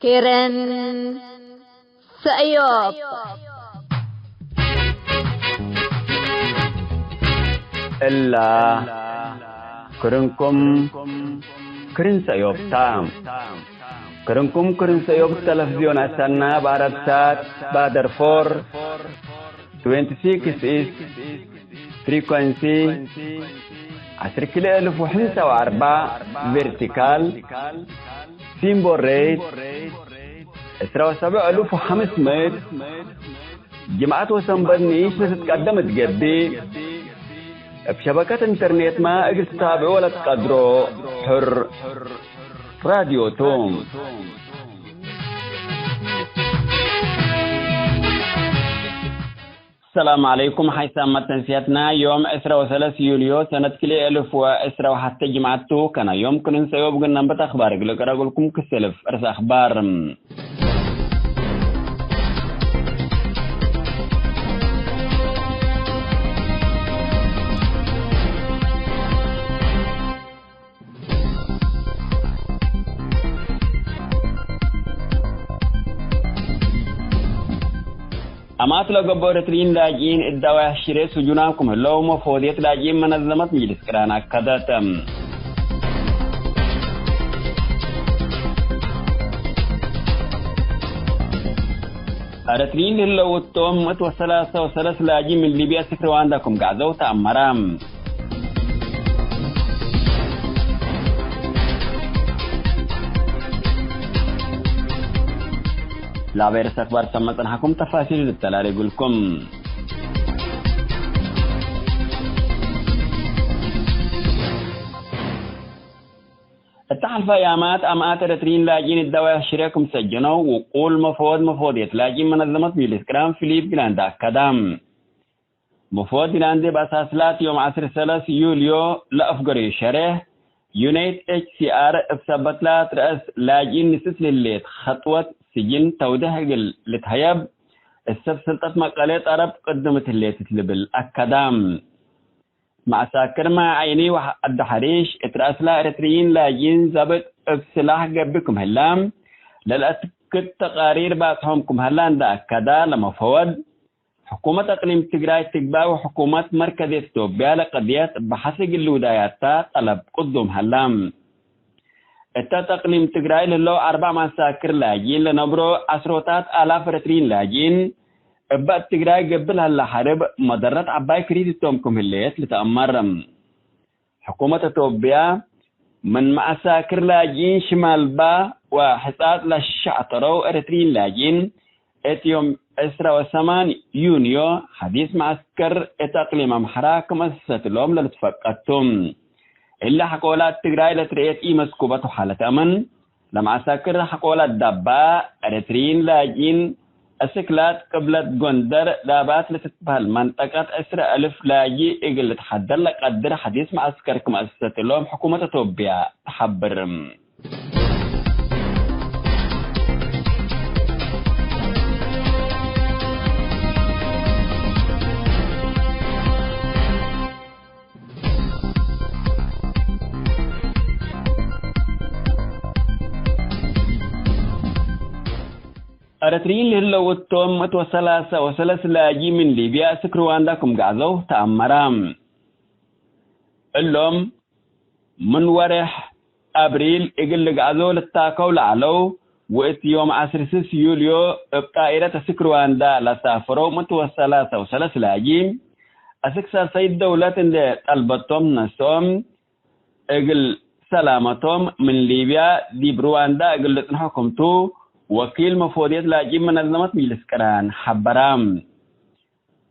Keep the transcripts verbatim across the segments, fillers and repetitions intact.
ክርን ሰእዮብ። እላ ክርንኩም ክርን ሰእዮብ ታ። ክርንኩም ክርን ሰእዮብ ተለፍዝዮን አሰና፣ በአረብ ሳት፣ ባደር ፎር፣ ትዌንቲ ሲክስ ኢስት ፍሪኮንሲ፣ ዐስር ክልኤ እልፍ ወሕምሳ ወአርበዕ ቬርቲካል፣ ሲምቦል ሬት፣ ዕስራ ወሰብዕ እልፍ ወሐምስ ምእት፣ ጅምዐት ወሰንበት ንኢሽ ለትትቀደም እት ገብእ፣ እብ ሸበከት ኢንተርኔትመ እግል ትታብዖ ለትቀድሮ ሕር ራድዮ ቱ። ሰላም ዐለይኩም። ሐይሳም መተንስያትና ዮም ዕስራ ወሰለስ ዩልዮ ሰነት ክልኤ እልፍ ወዕስራ ወሐቴ ጅምዐት ቱ። ከና ዮም ክርን ሰእዮብ እግል ነንበት አኽባር እግል እቀርአልኩም ክሰልፍ እርስ አኽባር። አማት ለገብኦ ኤረትርዪን ላጅኢን እት ዳዋይሕ ሽሬ ስጁናም ክም ህለው መፎድየት ላጅኢን መነዘመት ምጅልስ ቅራን አከደት። ኤረትርዪን ለህለው እቶም ምእት ወሰላሰ ወሰለስ ላጂ ምን ሊብያ ስክ ርዋንዳ ክም ገአዘው ተአመረ። ለአበይ ርእስ አክባር ሰመ ጸንሐኩም ተፋሲል ልተላሌ እግልኩም። እተ ሐልፈ አያማት አምኣት ኤረትርዪን ላጅኢን እት ዳዋይሕ ሽሬ ክም ሰጀነው ውቁል መፈወድ መፈወድየት ላጅኢን መነዘመት ምጅልስ ቅራን ፊሊፕ ግራንድ አከደ። መፈወድ ግራንድ እብ አሳስላት ዮም ዐስር ሰለስ ዩልዮ ለአፍገረዩ ሸሬሕ፣ ዩኤንኤችሲአር እብ ሰበትላት ረአስ ላጅኢን ንስስ ለህሌት ኸጥወት ስጅን ተውዴሕ እግል ልትሀየብ፣ እሰብ ስልጠት መቀሌ ጠረብ ቅድምት ህሌት እት ልብል አከደ። መዐሳክር ማይ ዐይኒ ወዐዲ ሐሪሽ እት ረአስላ ኤረትርዪን ላጅኢን ዛብጥ እብ ስላሕ ገብእ ክም ህላ ለለአትክድ ተቃሪር ባጽሖም ክም ሀላ እንደ አከዳ ለመፈወድ፣ ሕኩመት አቅሊም ትግራይ ትግባእ ወሕኩመት መርከዝየት ኢትዮጵያ ለቀድየት በሐስ እግል ልውዳያታ ጠለብ ቅዱም ሀላ። እተ አቅሊም ትግራይ ለህለው አርበዕ መዐሳክር ላጅኢን ለነብሮ ዐስሮታት አላፍ ኤረትርዪን ላጅኢን፣ እበ እት ትግራይ ገብእ ለሀላ ሐርብ መደረት ዐባይ ክሪት እቶም ክም ህሌት ልትአመር። ሕኩመት አቶብያ ምን መዐሳክር ላጅኢን ሽማልባ ወሕጻጽ ለሸዕተረው ኤረትርዪን ላጅኢን፣ እት ዮም ዕስራ ወሰማን ዩንዮ ሐዲስ መዐስከር እት አቅሊም አምሐራ ክም አሰሰት እሎም ለልትፈቀድ ቱ። እሊ ሐቆላት ትግራይ ለትርኤት ኢመስኩበት ወሓለት አምን፣ ለመዐሳክር ሐቆላት ዳባ፣ ኤረትርዪን ላጅኢን አስክላት ቅብለት ጎንደር ዳባት ለትትበህል መንጠቀት ዕስራ እልፍ ላጂ እግል ልትሐደር ለቀድር ሐዲስ መዐስከር ክም አሰሰት እሎም ሕኩመት አቶብያ ተሐብር። ኤረትርዪን ለህለው እቶም ምእት ወሰላሰ ወሰለስ ላጂ ምን ሊብያ እስክ ርዋንዳ ክም ገአዘው ተአመረ። እሎም ምን ወሬሕ አብሪል እግል ልግአዞ ልታከው ለዐለው፣ ወእት ዮም ዐስር ስስ ዩልዮ እብ ጣኢረት አስክ ርዋንዳ ለሳፈረው ምእት ወሰላሰ ወሰለስ ላጂ፣ አስክ ሳልሳይት ደውለት እንዴ ጠልበቶም ነስኦም፣ እግል ሰላመቶም ምን ሊብያ ዲብ ርዋንዳ እግል ልጽንሖ ክምቱ፣ ወኪል መፎድየት ላጂ መነዘመት ምጅልስ ቅራን ሐበራ።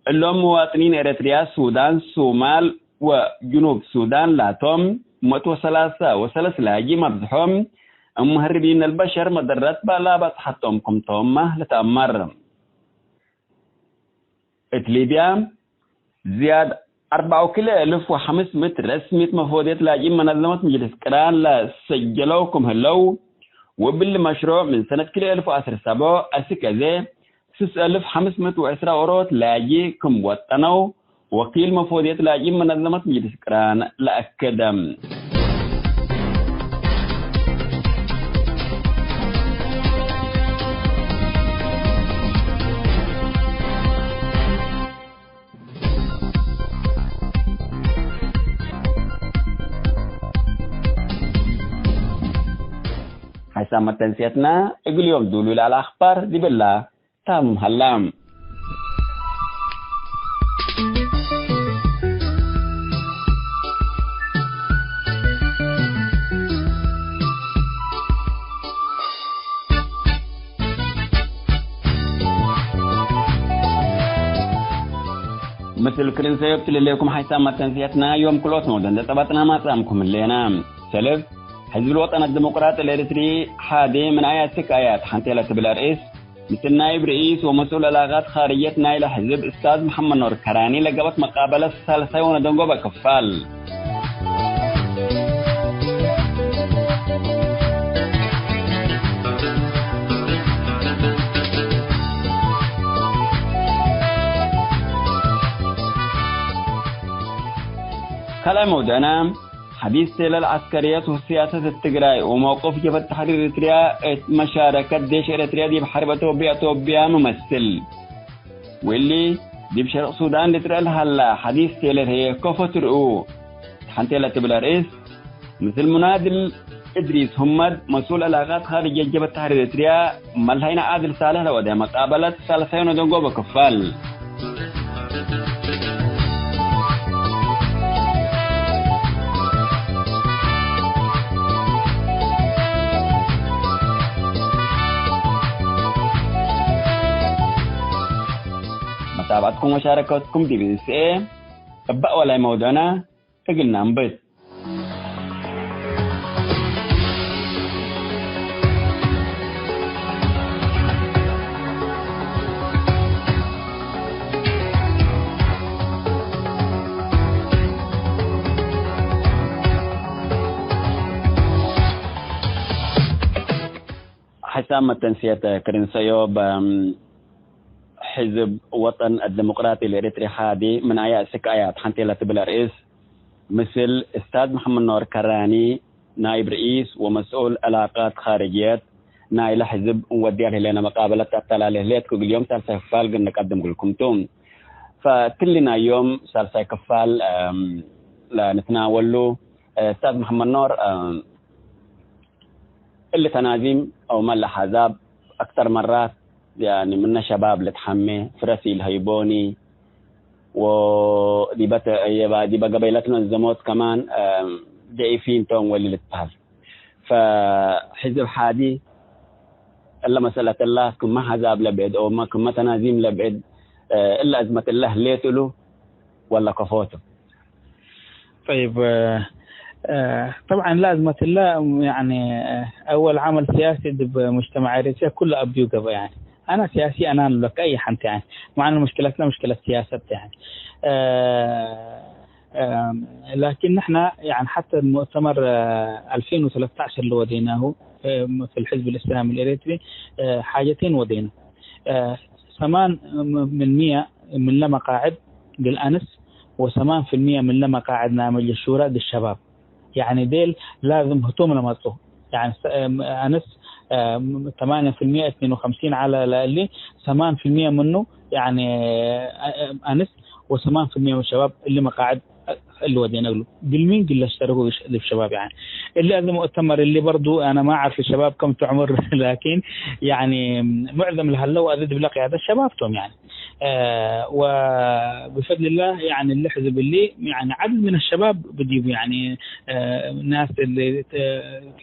እሎም ምዋጥኒን ኤረትርያ፣ ሱዳን፣ ሱማል ወጅኑብ ሱዳን ላቶም፣ ምእት ወሰላሰ ወሰለስ ላጂ መብዝሖም እም ሙሀርቢን አልበሸር መደረት በላ በጽሐቶም ክምቶምመ ልትአመር። እት ሊብያ፣ ዝያድ አርበዕ ወክልኤ እልፍ ወሐምስ ምእት ረስሚት መፎድየት ላጂ መነዘመት ምጅልስ ቅራን ለሰጀለው ክም ህለው፣ ወእብሊ መሽሮዕ ምን ሰነት ክልኤ እልፍ ወዐስር ሰብዖ አስክ አዜ፣ ስስ እልፍ ሐምስ ምእት ወዕስራ ኦሮት ላጂ ክም ወጠነው፣ ወኪል መፎድየት ላጂ መነዘመት ምጅልስ ቅራን ለአከደ። መተንስየትና እግል ዮም ዱሉይ ለዐለ አኽባር ዲብላ ታምም ሀላ። ምስል ክርን ሰዮብ ትልሌኩም ሓይሳም መተንስየትና ዮም ክልኦት መውደን ዘጸባጥና ማጽአምኩም ህሌና። ሰልፍ ሕዝብ ልወጠን አድሞቅራጥ ለኤሪትሪ ሓዴ ምን አያት ስክ አያት ሐንቴ ለትብል አርእስ፣ ምስል ናይብ ርኢስ ወመስኡል ዕላቃት ካርጅየት ናይለ ሕዝብ እስታዝ መሐመድ ኖር ከራኒ ለገብአት መቃበለት ሳልሳይ ወነደንጎበ ክፋል። ካልኣይ መውደእና፣ ሐዲስ ቴለል ዐስከርየት ወስያሰት እት ትግራይ ወመውቅፍ ጀብሀት ተሕሪር ኤሪትርያ እት መሻረከት ዴሽ ኤሪትርያ ዲብ ሐርብ አቶብያ፣ አቶብያ መመስል። ወእሊ፣ ዲብ ሸርቅ ሱዳን ልትረአ ለሀላ ሐዲስ ቴለል ህዬ ከፎ ትርእዉ። ሐንቴ ለትብል አርእስ፣ ምስል ሙናድል እድሪስ ሁመድ፣ መስኡል ዕላቃት ካርጅየት ጀብሀት ተሕሪር ኤሪትርያ፣ መልሀይነ ዓድል ሳልሕ ለወደ መቃበለት ሳልሳይ ወነደንጎበ ክፋል። መታብዐትኩም ወሻረከትኩም ዲብ ቢቢሲ እበ አወላይ መውደና እግል ነአንብት። ሕሳብ መተንስየት ክርን ሰእዮብ፣ ሕዝብ ወጠን አድሞቅራጢ ለኤሪትሪ ሓዲ ምን አያ እስክ አያ ተሐንቴ ለትብል አርእስ፣ ምስል እስታዝ መሐመድ ኖር ከራኒ፣ ናይብ ርኢስ ወመስኡል ዕላቃት ካርጅየት ናይለ ሕዝብ እንወድያ ለህሌነ መቃበለት አተላሌ ህሌት፣ እግል ዮም ሳልሳይ ክፋል እግል ንቀድም እግልኩም ቱ። ፈእትሊ ናይ ዮም ሳልሳይ ክፋል፣ እም፣ ለንትናወሉ፣ እስታዝ መሐመድ ኖር፣ እም፣ እሊ ተናዚም አው መለ አሕዛብ አክተር መራት፣ ያኒ፣ ምነ ሸባብ ልትሐሜ፣ ፍረስ ኢልሀይቦኒ፣ ወዲበ ተ-፣ የባ-፣ ዲበ ገበይለትነ ዘሞት ከማን፣ አ፣ ደኢፊን ቶም ወሊ ልትበህል። ፈሕዝብ ሓዲ እለ መሰለት እላ ክመ አሕዛብ ለብዕድ፣ ኦመ ክመ ተናዚም ለብዕድ፣ አ፣ እለ አዝመት እለ ህሌት እሉ ወለ ከፎቱ። ጠይብ፣ አ፣ አ፣ ጠብዐን ለአዝመት እለ፣ ያኒ፣ አ፣ አወል ዐመል ሲያሲ ዲብ ሙጅተመዕ ኤረትርያ ኩሉ አብዩ ገብአ፣ ያኒ። አና ሲያሲ አና ንብለከ አይ ሐንቴ፣ ያኒ። መዐነ ሙሽክለትነ ሙሽክለት ሲያሰት፣ ያኒ። አ፣ አ፣ ላኪን ንሕና፣ ያኒ፣ ሐተ ሙእተመር፣ አ፣ አልፊን ወሰለስዐ ለወዴናሁ፣ አ፣ ፊ ልሕዝብ ልእስላሚ ልኤረትሪ፣ አ፣ ሓጀቴን ወዴና። አ፣ ሰማን ምን ምየ ምንለ መቃዕድ እግል አንስ ወሰማን ፊልምየ ምንለ መቃዕድ ናይ መጅልስ ሹራ እግል ሸባብ። ያኒ ዴል ላዝም ህቶም ለመጽኡ። ያኒ ሰ-፣ አንስ፣ አ፣ ተማንየ ፊልምየ፣ እትኔን ወከምሲን ዐለ ለእሊ፣ ሰማን ፊልምየ ምኑ፣ ያኒ፣ አ፣ አንስ ወሰማን ፊልምየ ምን ሸባብ እሊ መቃዕድ እሊ ወዴነ እግሉ። እግል ሚ እግል ለሽተረኩ ዲብ ሸባብ፣ ያኒ። እሊ አዜ ሙእተመር እሊ በርዱ አነ ማ አዕርፍ ሸባብ ከም ቱ ዕምር፣ ላኪን፣ ያኒ፣ ሙዕዘም ለሀለው አዜ ዲብለ ቅያደት ሸባብ ቶም፣ ያኒ። አ፣ ወብፈድልላህ፣ ያኒ፣ እሊ ሕዝብ እሊ፣ ያኒ፣ ዐድድ ምን አሸባብ ብዲቡ፣ ያኒ፣ አ፣ ናስ እሊ፣ አ፣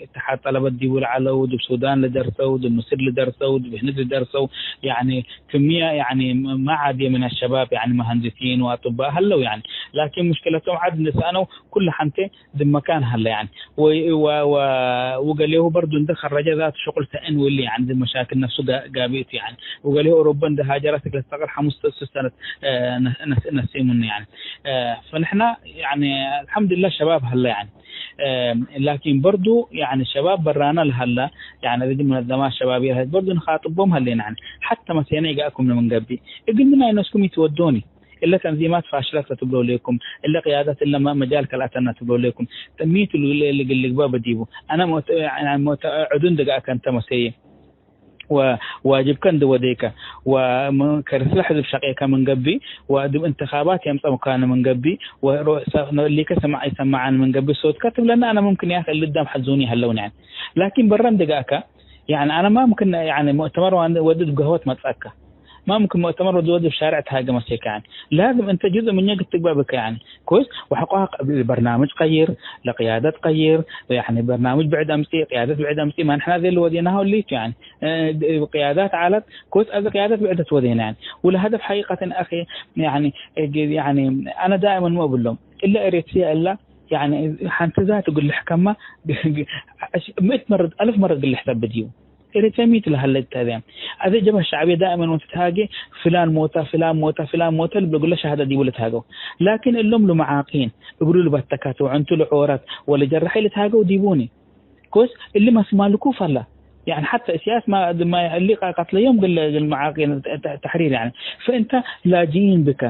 እትሓድ ጠለበት ዲቡ ለዐለው፣ ዲብ ሱዳን ልደርሰው፣ ዲብ ምስር ልደርሰው፣ ዲብ ህንድ ልደርሰው፣ ያኒ፣ ክምየ፣ ያኒ፣ ማ ዓድየ ምን አሸባብ፣ ያኒ፣ መሀንድሲን ወአጥባእ ሀለው፣ ያኒ። ላኪን፣ ሙሽክለቶም ዐድ ንሰአነው፣ ኩሉ ሐንቴ፣ ዲብ መካን ሀለ፣ ያኒ። ወ-፣ ወ-፣ ወ-፣ ወገሌሁ በርዱ እንደ ከረጀ ዛቱ ሽቁል ተእን ወሊ፣ ያኒ፣ ዲብ መሻክል ነፍሱ ጋ-፣ ጋብእ ቱ፣ ያኒ። ወገሌሁ ኦሮበ እንደ ሃጀረ፣ እግል ለስተቅር ሐሙስ ሰነት፣ እ፣ ነ-፣ ነስ-፣ ነስእ ምኑ፣ ያኒ። እ፣ ፈንሕና፣ ያኒ፣ አልሐምዱሊላህ ሸባብ ሀለ፣ ያኒ። እ፣ ላኪን በርዱ፣ ያኒ፣ ሸባብ በራነ ለሀለ፣ ያኒ፣ ረጅም ሙነዘማት ሸባብየ ለሀይት በርዱ ንኻጥቦም ሀሌነ፣ ያኒ። ሐተ መሴነ ኢገአኩም ለምን ገብእ፣ እግል ምን አይነስኩም ኢትወዶኒ። እለ ተንዚማት ፋሽለት ለትብሎ ሌኩም፣ እለ ቅያደት እለ መ-፣ መጃል ከልአተነ ትብሎ ሌኩም፣ ጥሚት እግል ልግበእ በዲቡ፣ አነ ሞት-፣ ሞት-፣ ዑዱን ድጋከ እንተ መሰየ፣ ወዋጅብከ እንደ ወዴከ፣ ወምን ከርስለ ሕዝብ ሸቄከ ምን ገብእ፣ ወዲብ እንትኻባት የምጸምካነ ምን ገብእ፣ ወሮ-፣ ሰ-፣ እሊከ ሰማዕ ይሰማዓን ምን ገብእ፣ ሶትከ ትብለና፣ አነ ሙምክን ያክ እሊ ደም ሐዙኒ ሀለውኒ። ላኪን በረ እንድጋከ፣ ያኒ አነ ማ ምክን ያኒ ሙእተመር ወድ ገህወት መጽአከ፣ ማ ምክን ሙእተመር ወድ ወድ ብ ሻርዕ ተሃገ መሴከ። ያኒ ላዝም እንተ ጅዝእ ምኛ ግትግበእ ብከ። ያኒ ኮይስ ወሐቆ በርናምጅ ቀይር፣ ለቅያደት ቀይር፣ ያኒ በርናምጅ ብዕድ አምጽእ፣ ቅያደት ብዕድ አምጽእ። ማ ንሕና ዘይ ለወዴናሁ እሊቱ ያኒ ቅያዳት ዐለት። ኮይስ አዜ ቅያደት ብዕደት ወዴና ያኒ ወለሀደፍ ሐቂቀተን አኺ ያኒ ያኒ አነ ዳእመን ሚ እብሎም እለ ኤረትርየ እላ ያኒ ሐንቲ ዛት እግል ልሕከማ ምእት መረት፣ አልፍ መረት እግል ልሕሰብ ብድዩ። ኤረትርየ ሚ ቱ ለሀለ ተአዘም። አዜ ጀብሀት ሸዕብየ ዳእመን ወትትሃጌ ፍላን ሞተ፣ ፍላን ሞተ፣ ፍላን ሞተ ልብሎ እግለ ሸሃደ ዲቡ ልትሃገው። ላኪን እሎም ለመዓቂን እግሉ ልበተከት ወዕንቱ ለዖረት ወለጀረሐ ልትሃገው ዲቡኒ። ኮስ እሊ መስማልኩ ፈላ። ያኒ ሐተ እስያስ ማ፣ ማ እሊ ቀ-፣ ቀትለዮም ግለ፣ ግል መዓቂን ተ-፣ ተ-፣ ተሕሪር ያኒ። ፈእንተ ላጅኢን ብከ፣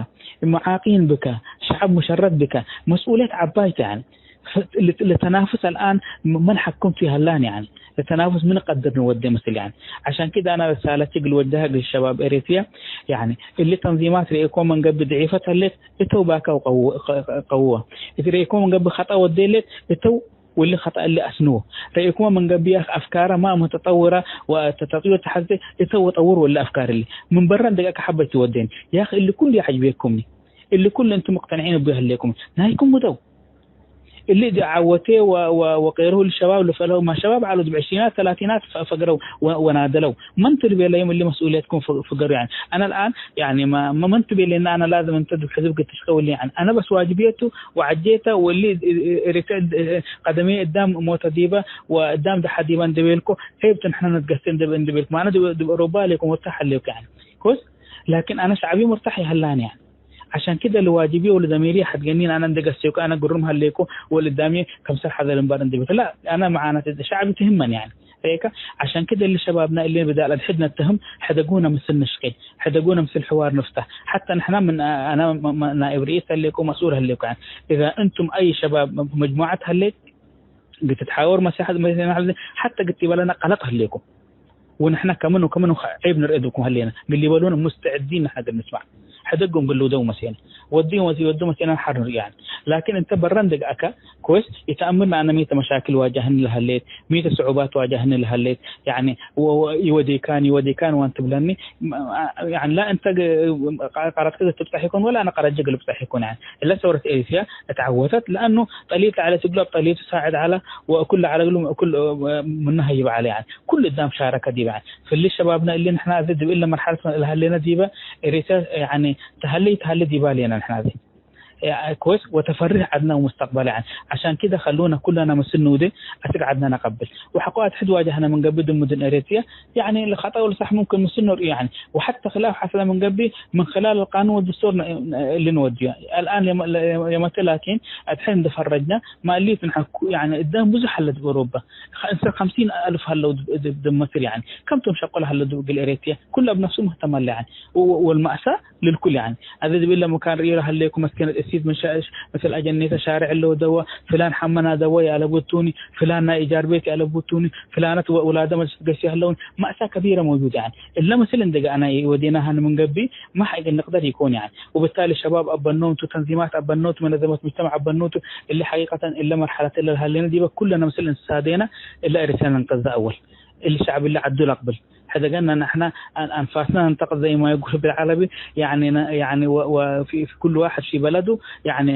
መዓቂን ብከ፣ ሸዐብ ሙሸረት ብከ፣ መስኡልየት ዐባይ ተ ያኒ። ፈ-፣ ል-፣ ለተናፍስ አልአን ም-፣ መን ሐክምቱ ይሀላን ያኒ። ለተናፍስ ምን ቀድር ንወዴ ምስል ያኒ። ዐሻን ክደ አነ ረሳለቲ እግል ወጀሀ እግል ሸባብ ኤረትርየ ያኒ። እሊ ተንዚማት ርኤኮ ምን ገብእ ድዒፈት ህሌት እተው ባከ ወቀው-፣ ቀ-፣ ቀ-፣ ቀውወ። እት ርኤኮ ምን ገብእ ኸጠእ ወዴ ህሌት እተው ወሊ ኸጠእ እሊ አስንዎ። ረኤኩመ ምን ገብእ ያክ አፍካረ ማ ሙተጠውረ ወተጠጥዊር ተሐዜ እተ ወጠውር ወሊ አፍካር እሊ። ምን በረ እንዴ ገአከ ሐበ ትወዴን። ያክ እሊ ኩሉ የዐጅቤኩምኒ። እሊ ኩሉ እንቱም ሙቅተንዒን እቡ ይሀሌኩም። ናይኩም ውደው። እሊ እዲ ዐወቴ ወ-፣ ወ-፣ ወቄርሁ እሊ ሸባብ ልፈለው ማ ሸባብ ዐሉ ዲብ ዕሽሪናት ተላቲናት ፈ-፣ ፈግረው ወ-፣ ወናደለው። መን ቱ ልቤለዮም እሊ መስኡልየትኩም ፍ-፣ ፍገሩ ያኒ። አነ አልአን ያኒ ማ-፣ ማ-፣ መን ቱ ቤሌና አነ ላዝም እንተ ዲብ ሕዝብ ግትስቀው እሊ ያኒ። አነ በስ ዋጅብየቱ ወዐጄተ ወእሊ ኤረትርየ ቀደምየ እዳም ሞተ ዲበ ወእዳም ደሐ ዲበ እንዴ ቤልኮ፣ ዔብ ቱ ንሕነ ነትገሴ እንዴ፣ እንዴ ቤልኮ፣ ማነ ዲብ፣ ዲብ ኦሮባ ሀሌኮ ሙርታሕ ሀሌኮ ያኒ። ኮስ፣ ላኪን አነ ሸዕብየ ሙርታሕ ይሀላኒ ያኒ። ዐሻን ክደ ለዋጅብየ ወለደሚርየ ሐድገኒን አነ እንዴ ገሴኮ፣ አነ ግሩም ሀሌኮ ወለእዳምየ ከምሰል ሐዘ ልንባር እንዴ ቤልኮ። ላ፣ አነ መዓነት ሸዕብ ትህመን ያኒ። ሬከ፣ ዐሻን ክደ እሊ ሸባብና እሊ ብዳል አድሕድ ነተህም፣ ሕደጉነ ምስል ንሽቄ፣ ሕደጉነ ምስል ሕዋር ንፍታህ። ሐተ ንሕና ምን፣ አነ ም-፣ ም-፣ ናእብ ርኢስ ህሌኮ መስኡል ህሌኮ። ያኒ፣ እዛ እንቱም አይ ሸባብ መጅሙዐት ህሌት፣ ግትትሓወር መሲሐት፣ ሐተ ግት ኢበለነ ቀለጥ ህሌኩም። ወንሕና ከምን ወከምን ዔብ ንርኤ ዲብኩም ህሌነ፣ ግል ኢበሉነ ሙስተዕዲን ንሕና ግል ንስማዕ። ሕደጎም ግል ልውደው መሴነ። ወዲ ወዲ ወዲ መሴነ ሐር ንርእያን። ላኪን እንተ በረ እንዴ ገአከ፣ ኮይስ፣ ኢተአምር ለአነ ሚ ተ መሻክል ዋጃህኒ ለሀሌት፣ ሚ ተ ስዑባት ዋጃህኒ ለሀሌት፣ ያኒ፣ ወ-፣ ወ-፣ ይወዴካን፣ ይወዴካን ዋን ትብለኒ፣ ም-፣ ያኒ፣ ላ እንተ ግ-፣ ቀ-፣ ቀረትከ ትብጸሕ ይኮን ወላ አነ ቀረጀ ግል ብጸሕ ይኮን፣ ያኒ። እለ ሰውረት ኤሪትሪያ እት ዐወተት፣ ለአኑ ጠሊት ለዐለ እግሉ እብ ጠሊቱ ሳዕድ ዐለ፣ ወእኩል ለዐለ እግሉ እኩል ምኑ ሀይብ ዐለ፣ ያኒ። ኩሉ እዳም ሻረከ ዲበ፣ ያኒ። ፍሊ ሸባብነ እሊ ንሕና አዜ ዲብ እለ መርሐለት ለሀሌነ ዲበ ኤሪትሪያ፣ ያኒ፣ ተሀሌ ይትሀሌ ዲበ ሌነ ንሕና አዜ። ኮይስ ወተፈሪህ ዐድነ ወሙስተቅበል፣ ያኒ። ዐሻን ክደ ከሉነ ኩለነ ምስል ንውዴ አስክ ዐድነ ነቀብል። ወሐቆ አድሕድ ዋጃህነ ምን ገብእ ዲብ ሙድን ኤረትርየ፣ ያኒ፣ ለኸጠእ ወለሳሕ ሙምክን ምስል ነርእዩ፣ ያኒ። ወሐተ ክላፍ ሐስለ ምን ገብእ ምን ክላል አልቃኑን ወድስቱር ነ-፣ ነ-፣ እሊ ንወድዩ። አልአን የመ-፣ የመተ ላኪን አድሕድ እንዴ ፈረጅነ ማ እሊቱ ነሐኩ፣ ያኒ፣ እዳም ብዙሕ ሀለ ዲብ ኦሮባ። ከ-፣ እንሰ ኸምሲን አልፍ ሀለው ዲብ፣ ዲብ፣ ዲብ መስር፣ ያኒ። ከም ቶም ሸቁል ሀለው ዲብ እግል ኤረትርየ። ኩሉ እብ ነፍሱ ሙህተም ሀለ፣ ያኒ። ወ-፣ ወ-፣ ወልመእሳ ልልኩል፣ ያኒ። አዜ ዲብ እለ መካን ርእዩ ለሀሌኩ መስከነት እሲት ምን ሻ-፣ ምስል አጀኔተ ሻሬዕ እለ ወደወ፣ ፍላን ሐመ ናደወ የአለቡቱኒ፣ ፍላን ናይ እጃር ቤት የአለቡቱኒ፣ ፍላነት ወ-፣ ውላደ መጅልስ ገሲ ሀለውን፣ መእሳ ከቢረ መውጁድ፣ ያኒ። እለ ምስል እንዴ ገአነ ወዴናሀን ምን ገብእ፣ ማ ሐይቅ ንቅደር ይኮን፣ ያኒ። ወብታሊ ሸባብ አበኖም ቱ፣ ተንዚማት አበኖም ቱ፣ መነዘመት ሙጅተመዕ አበኖም ቱ፣ እሊ ሐቂቀተን እለ መርሐለት እለ ለሀሌነ ዲበ ኩለነ ምስል እንሳዴነ፣ እለ ኤሪትሪያ ነንቀዘ አወል። እሊ ሸዕብ እሊ ዐዱ ለአቅብል። ሕደገነ ነሕነ አን-፣ አንፋስና ነንተቅድ ዘይ ማ የቁል ቢልዐረቢ፣ ያኒ ነ-፣ ያኒ ወ-፣ ወ-፣ ፊ፣ ፊ ኩሉ ዋሕድ ፊ በለዱ፣ ያኒ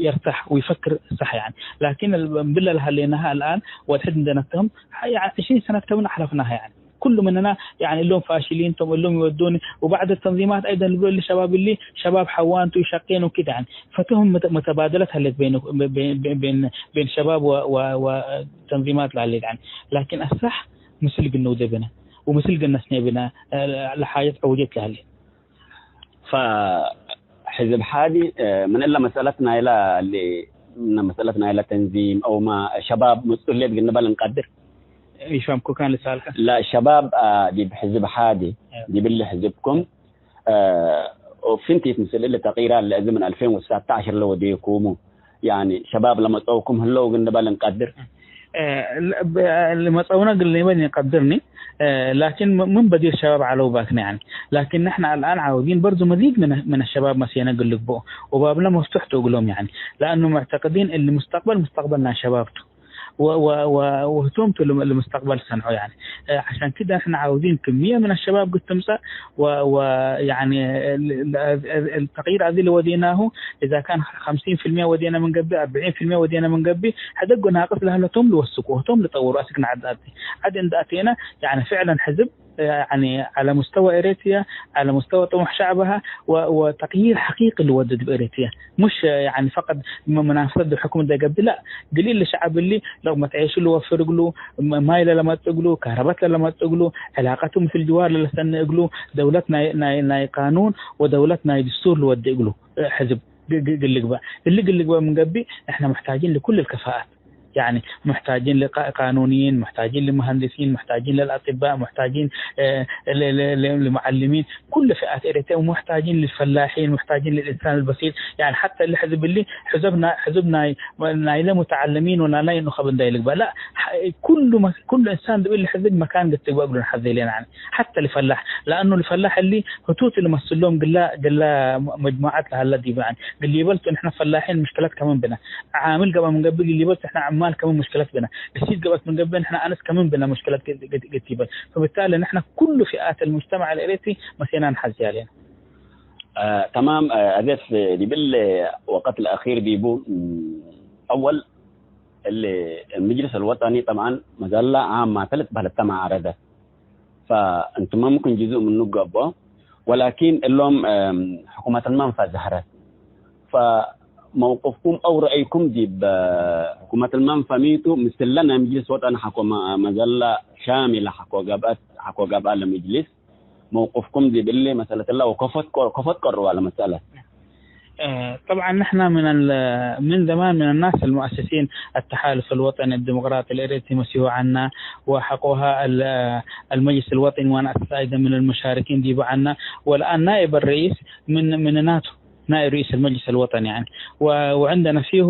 የርታሕ ወይፈክር ሰሕ፣ ያኒ። ላኪን እብለ ለሀሌናሀ አልአን ወአድሕድ እንዴ ነተህም፣ ሐ-፣ ያ-፣ ዕሽሪን ሰነት ከምን አሕለፍናሀ፣ ያኒ። ኩሉ ምንና፣ ያኒ፣ እሎም ፋሽሊን ቶም፣ እሎም ይወዱኒ፣ ወበዕድ ተንዚማት አይደን ልብሎ እሊ ሸባብ እሊ ሸባብ ሐዋን ቱ፣ ሸቄን ወኪድ፣ ያኒ። ፈትሁም መተ-፣ መተባደለት ሀሌት ቤን፣ ቤን፣ ቤን፣ ቤን ሸባብ ወ-፣ ወ-፣ ወተንዚማት ለሀሌት፣ ያኒ። ላኪን አሳሕ ምስል ግንውዴ ብነ፣ ወምስል ግነስኔ ብነ፣ ለሓጀት ዐውጀት ለሀሌ። ፈሕዝብ ሓዲ፣ ምን እለ መሰለት ናይለ፣ እሊ፣ ምን መሰለት ናይለ ተንዚም አውመ ሸባብ መስኡልየት ግንበል እንቀድር። ኢፋምኩ ካን ልሳልከ። ለሸባብ፣ አ፣ ዲብ ሕዝብ ሓዲ፣ አዎ። ዲብ እሊ ሕዝብኩም፣ አ፣ ኦፍንቲት ምስል እሊ ተቅይራት ለእዚ ምን አልፌን ወትሰዓተ ዐሸር ለወዴኩሙ፣ ያኒ ሸባብ ለመጸውኩም ህለው እግል ንበል እንቀድር። እ፣ ለ-፣ ብ-፣ ለመጸውነ እግል ንበል እንቀድርኒ፣ እ፣ ላኪን ም-፣ ምን በዲር ሸባብ ዐለው ባክነ፣ ያኒ። ላኪን ንሕነ አልአን ዓውዲን በርዱ መዚድ ምን፣ ምን ሸባብ መሴነ እግል ልግብኦ፣ ወባብነ መፍቱሕ ቱ እግሎም፣ ያኒ። ለአኑ ሙዕተቅዲን እሊ ሙስተቅበል፣ ሙስተቅበል ናይ ሸባብ ቱ። و-، و-، و-، وهتوم تو لم-، لمستقبل صنعوا يعني. آه، عشان كده احنا عاوزين كمية من الشباب قد تمسك و-، و-، يعني ال-، ال-، ال-، التغيير هذه اللي وديناه، إذا كان خمسين في المية ودينا من قبل، أربعين في المية ودينا من قبل، هذا قلنا ناقص لهلا توم لوسكوا، توم لطوروا أسكنا عد أتي. عد عند أتينا، يعني فعلًا حزب يعني على مستوى إريتريا، على مستوى طموح شعبها و-، وتغيير حقيقي لودد بإريتريا. مش يعني فقط م-، منافسة ضد حكومة دا قبل، لا. قليل الشعب اللي لقمة عيش اللي وفر قلو، م-، ماي لما تقلو، كهرباء لما تقلو، علاقتهم في الجوار لسن قلو، دولتنا ناي، ناي قانون ودولتنا دستور لود قلو، حزب. ق-، ق-، قل لك بقى. اللي قل لك بقى من قبل، احنا محتاجين لكل الكفاءات. يعني محتاجين لقانونيين، محتاجين لمهندسين، محتاجين للأطباء، محتاجين، آه، ل-، ل-، ل-، لمعلمين، كل فئات إريتريا، ومحتاجين للفلاحين، محتاجين للإنسان البسيط. يعني حتى اللي حزب اللي حزبنا، حزبنا نايلة متعلمين ونايلة نخب ندايلك بقى. لا، ح-، كل ما، كل إنسان دبل حزب مكان قد تبقى له حزب لنا يعني. حتى الفلاح، لأنه الفلاح اللي هتوت اللي مسلهم قلا، قلا مجموعات لهلا دي يعني. قل يبلت نحن فلاحين مشكلات كمان بنا. عامل قبل من قبل اللي بس إحنا عمال كمان مشكلات بنا، السيد قبل من قبل إحنا أنس كمان بنا مشكلات كت-، كت-، كتيبة. فبالتالي نحن كل فئات المجتمع الإريتري مسينا نحزي علينا. آه، تمام. آه، أزيز، دي بال وقت الأخير دي بو، مم، أول اللي المجلس الوطني طبعًا مزلة عامة ثلاث بلد تم عرضه. فأنتم ممكن جزء منه قبو، ولكن اللهم، آم، حكومة المنفى زهرت. فموقفكم أو رأيكم دي بحكومة المنفى ميتو مثل لنا مجلس وطن حكومة مزلة شاملة حكو قبأت، حكو قبأ لمجلس. موقفكم دي باللي مسألة الله وكفت كر-، كفت كروا على مسألة. آه، طبعًا نحن من ال-، من زمان من الناس المؤسسين التحالف الوطني الديمقراطي الإريتري مسيو عنا، وحقوها ال-، المجلس الوطني، وأنا أساس أيضًا من المشاركين ديبو عنا، والآن نائب الرئيس من، من ناتو، نائب رئيس المجلس الوطني يعني. و-، وعندنا فيه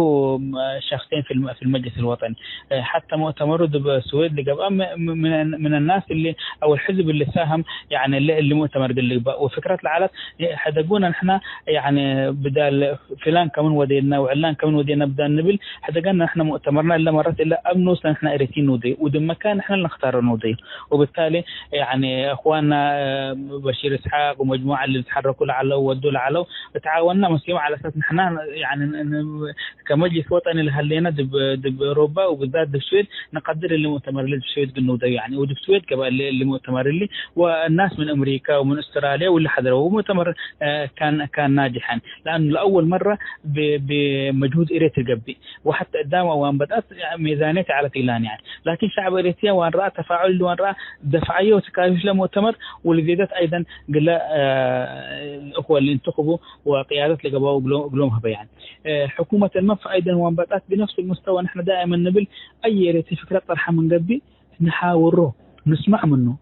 شخصين في الم-، في المجلس الوطني. آه، حتى مؤتمر دب السويد اللي قبل م-، م-، من، من الناس اللي، أو الحزب اللي ساهم يعني اللي، اللي مؤتمر قال لي بقى. وفكرة العالم حدقونا نحن يعني بدال فلان كمن ودينا وعلان كمن ودينا بدال نبل، حدقنا نحن مؤتمرنا إلا مرات إلا أبنوس نحن إريتين نودي، ودم مكان نحن اللي نختار نودي. وبالتالي يعني أخواننا، آه، بشير إسحاق ومجموعة اللي تحركوا لعلو ودوا لعلو، تعاوننا مسيو على أساس نحن يعني ن-، ن-، كمجلس وطني اللي هلينا دب، دب أوروبا وبالذات دب السويد نقدر اللي مؤتمر اللي دب السويد قلنا وده يعني، ودب السويد قبل اللي، اللي مؤتمر اللي، والناس من أمريكا ومن أستراليا واللي حضروا. ومؤتمر، آه، كان، كان ناجحًا، لأنه لأول مرة ب-، بمجهود إيريت القبي، وحتى قدام أوان بدأت ميزانية على تيلان يعني. لكن شعب إريتريا وان رأى تفاعل، وان رأى دفعية وتكاليف لمؤتمر، ولزيادة أيضًا قال، آه، الأخوة اللي انتخبوا وقيادة لقبوا قلوم، قلوم هبا يعني. آه، حكومة المنفى أيضًا وان بدأت بنفس المستوى. نحن دائمًا نبل أي إريتري فكرة طرحة من قبي نحاوره، نسمع منه.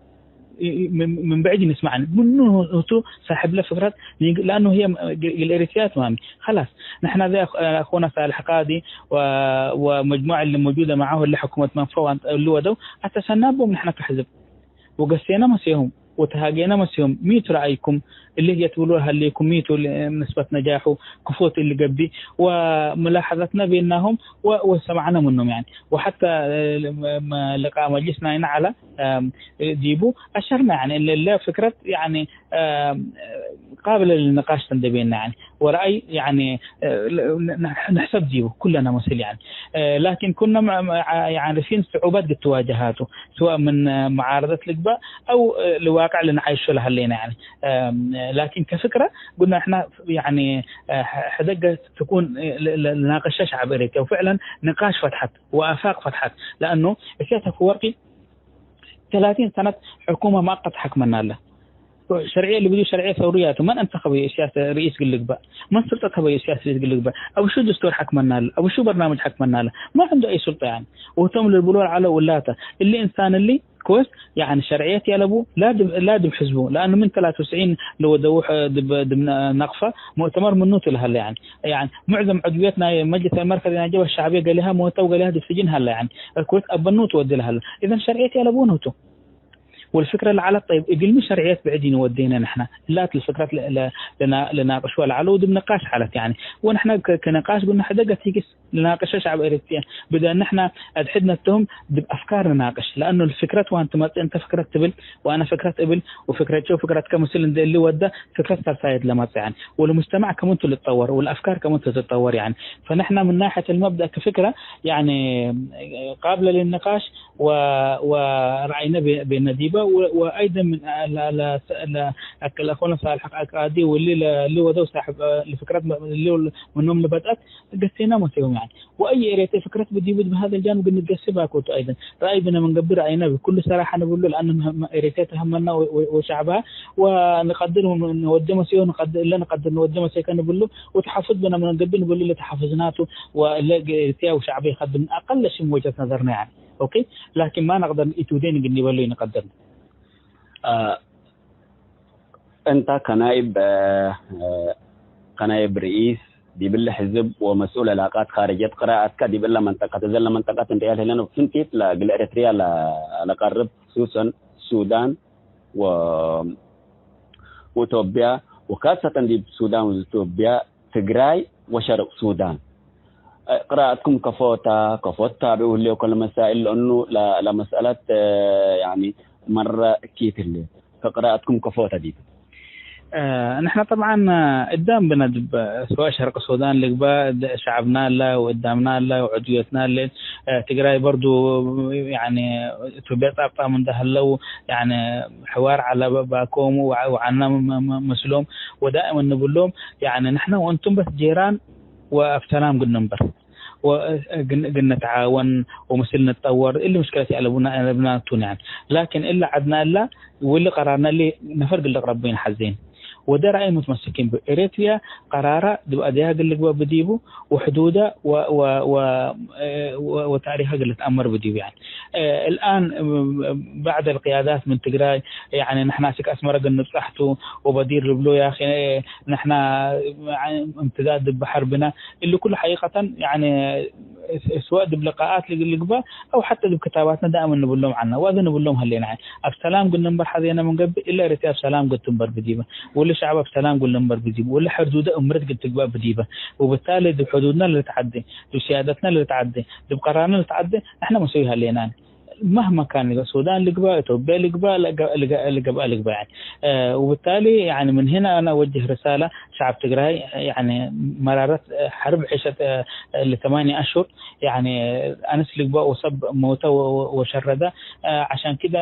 ي-، ي-، من، من بعيد نسمع منه، هو صاحب له فكرة، لأنه هي م-، ال-، الإريتريات مهم. خلاص، نحن ذا أخ-، أخونا صالح قاضي و-، ومجموعة اللي موجودة معه اللي حكومة منفى وان-، اللي ودوا، أتسنابهم نحن كحزب. وقسينا مسيهم، وتهاقينا مسيهم. ميت رأيكم؟ اللي يتولوا هليكم ميتوا ل-، نسبة نجاحه، كفوت اللي قبي، وملاحظتنا بينهم و-، وسمعنا منهم يعني. وحتى، آه، م-، م-، لقاء مجلسنا هنا على، آم، ديبو أشرنا يعني إن لا فكرة يعني، آم، قابلة للنقاش تندبينا يعني، ورأي يعني، آه، ل-، نح-، نحسب ديبو كلنا مثل يعني. آه، لكن كنا مع-، مع-، عارفين صعوبات قد تواجهاته، سواء من، آه، معارضة الإجباء أو، آه، الواقع اللي نعيشه لهاللينا يعني. آم، لكن كفكرة قلنا إحنا يعني، آه، حدقة تكون، آه، ل-، ل-، لناقشة شعب إريتريا، وفعلًا نقاش فتحت وآفاق فتحت، لأنه السياسة في ورقي ثلاثين سنة حكومة مؤقتة حكمنا له. شرعية اللي بدو شرعية ثورية، من انتخب سياسة رئيس قلق بقى؟ من سلطة هبا سياسة رئيس قلق بقى؟ أبو شو دستور حكمنا له؟ أبو شو برنامج حكمنا له؟ ما عنده أي سلطة يعني. وتم للبلور على ولاته. اللي إنسان اللي كويس يعني شرعية يلبو لا دب، لا دب حزبه، لأنه من ثلاثة وتسعين لو دوح دب، دب نقفة مؤتمر منوت لهلا يعني. يعني معظم عضويتنا مجلس المركز الجبهة الشعبية قال لها موتة وقال لها دب سجن هلا يعني. كويس أبنوت ودي لهلا. إذا شرعية يلبو نوتو. ወልፍክረ ለዐለት፣ ጠይብ፣ እግልሚ ሸርዕየት ብዕድ ኢንወዴነ ንሕነ። እላት ለፍክረት ለ-፣ ለ-፣ ለና-፣ ለናቅሽወ ለዐለው ዲብ ንቃሽ ዐለት፣ ያኒ። ወንሕነ ከ-፣ ከንቃሽ ጉነ ሕደገት ሂግስ ልናቅሸ ሸዕብ ኤረትርየ። ብደ ንሕነ አድሕድ ነትህም ዲብ አፍካር ንናቅሽ። ለአኑ ለፍክረት ዋን ትመጽእ እንተ ፍክረት ትብል፣ ወአነ ፍክረት እብል፣ ወፍክረቸው ፍክረትከ ምስል እንዴ እሊ ወደ፣ ፍክረት ሳልሳየት ለመጽእ፣ ያኒ። ወለሙጅተማዕ ከመንቱ ልትጠወር፣ ወለአፍካር ከመንቱ ትትጠወር፣ ያኒ። ፈንሕነ ምን ናሕየት ልመብደእ ከፍክረ፣ ያኒ፣ ቃብለ ልንቃሽ፣ ወ-፣ ወረአይነ ቤ-፣ ቤነ ዲበ፣ ወ-፣ ወአይደን ምን ለ-፣ ለ-፣ ለ-፣ አክል አኮነ ሳልሕ አቃዲ ወሊ ለ-፣ ሊ ወደው ሳሕብ፣ እ፣ ለፍክረት መ-፣ ሊ ምኖም ልበድአት ገሴና መሴዮም፣ ያኒ። ወአይ ኤሬትርየ ፍክረት ብዲቡ ዲብ ሀዘ ልጃንብ እግል ንትገሴ ባኮቱ አይደን ረአይ ብነ ምን ገብእ ረአይነ ብኩሉ ሰራሐ ንብሉ፣ ለአነ መ-፣ መ-፣ ኤሬትርየ ተሀመና ወ-፣ ወ-፣ ወሸዕብሃ ወንቀድር ን-፣ ንወዴ መሴዮ ንቀድ-፣ እለ ንቀድር ንወዴ መሴከ ንብሉ ወተሐፉዝ ብነ ምን ገብእ ንብሉ ለተሐፉዝናቱ ወእለ ኤሬትርየ ወሸዕብየ ከድም አቀለ ሽም ወጀት ነዘርነ፣ ያኒ። ኦኬ፣ ላኪን ማ ነቅደር ኢትውዴን እግል ኒበሎ ኢንቀድር። አ፣ እንተ ከናይብ፣ አ፣ ከናይብ ርኢስ ዲብለ ሕዝብ ወመስኡል ዕላቃት ካርጅየት ቅራአትከ ዲብ እለ መንጠቀት፣ እዘ ለመንጠቀት እንዴ ያልህለን ፍንቲት ለእግል ኤረትርያ ለ-፣ ለቀርብ፣ ክሱሰን ሱዳን ወ-፣ ወኢትዮጵያ፣ ወካሰተን ዲብ ሱዳን ወኢትዮጵያ ትግራይ ወሸርቅ ሱዳን። እ፣ ቅራአትኩም ከፎ ተ፣ ከፎ ትታብዑ ህሌኮ ለመሳኢል ለእኑ ለ-፣ ለመስአለት፣ እ፣ ያኒ መረ እኪት ህሌት። ከቅራአትኩም ከፎ ተ ዲብ። እ፣ ንሕነ ጠብዓን እዳም ብነ ዲብ ስዋእ ሸርቅ ሱዳን ልግበእ ሸዕብና እለ ወእዳምና እለ ወዕድውየትና እለ፣ እ፣ ትግራይ በርዱ ያኒ ኢትዮጵያ ጻብጣም እንደ ህለው ያኒ ሕዋር ዐለ ባኮም ወዐ-፣ ወዐና መ-፣ መ-፣ መስሎም ወዳእመን ንብሎም ያኒ ንሕነ ወእንቱም በስ ጄራን ወአብ ሰላም እግል ንንበር፣ ወእግል፣ እግል ንትዓወን ወምስል ንትጠወር፣ እሊ ምሽክለት ይአለቡና፣ አለብና ቱን፣ ያኒ። ላኪን እለ ዐድና እለ፣ ወእሊ ቀራርና እሊ ነፈር እግል ልቅረቡ ኢንሐዜን። ወደ ረአይ ሙትመስኪን ብ፣ ኤረትርያ ቀራራ ዲብ አድያ እግል ልግበእ ብዲቡ፣ ወሕዱዳ ወ-፣ ወ-፣ ወ-፣ ወ-፣ ወታሪከ እግል ልትአመር ብዲቡ፣ ያኒ። እ፣ الآن بعض القيادات من ትግራይ፣ ያኒ፣ ንሕና ስክ አስመረ እግል ንብጸሕ ቱ ወበዲር ልብሎ፣ ያኺ፣ እ፣ ንሕና እምትዳድ ዲብ በሐር ብነ፣ እሊ ኩሉ ሐቂቀተን፣ ያኒ፣ ስዋእ ዲብ ልቃኣት ልግ-፣ ልግበእ አው ሐተ ዲብ ክታባትነ ዳእመን ንብሎም ዐልነ፣ ወአዜ ንብሎም ሀሌነ። አብ ሰላም እግል ንንበር ሐዜነ ምን ገብእ፣ እለ ኤረትርየ አብ ሰላም እግል ትንበር ብዲበ፣ ወእሊ ሸዕብ አብ ሰላም እግል ልንበር ብዲበ፣ ወእሊ ሕዱደ እምርት እግል ትግበእ ብዲበ፣ ወብታሊ ዲብ ሕዱድነ ለልትዐዴ፣ ዲብ ሲያደትነ ለልትዐዴ፣ ዲብ ቀራርነ ለልትዐዴ፣ ንሕነ መሰዊ ሀሌናኒ። መህመ ካን ሱዳን ልግበእ፣ ኢትዮጵያ ልግበእ፣ ለገ-፣ ለገ-፣ ለገብአ ልግበእ፣ ያኒ። እ፣ ወብታሊ፣ ያኒ፣ ምን ህነ አነ አወጅህ ርሳለ ሸዕብ ትግራይ፣ ያኒ፣ መራረት ሐርብ ዒሸት፣ እ፣ ለተማንየ አሽሁር፣ ያኒ፣ አንስ ልግበእ ወሰብ ሞተ ወ-፣ ወ-፣ ወሸረደ፣ እ፣ ዐሻን ክደ፣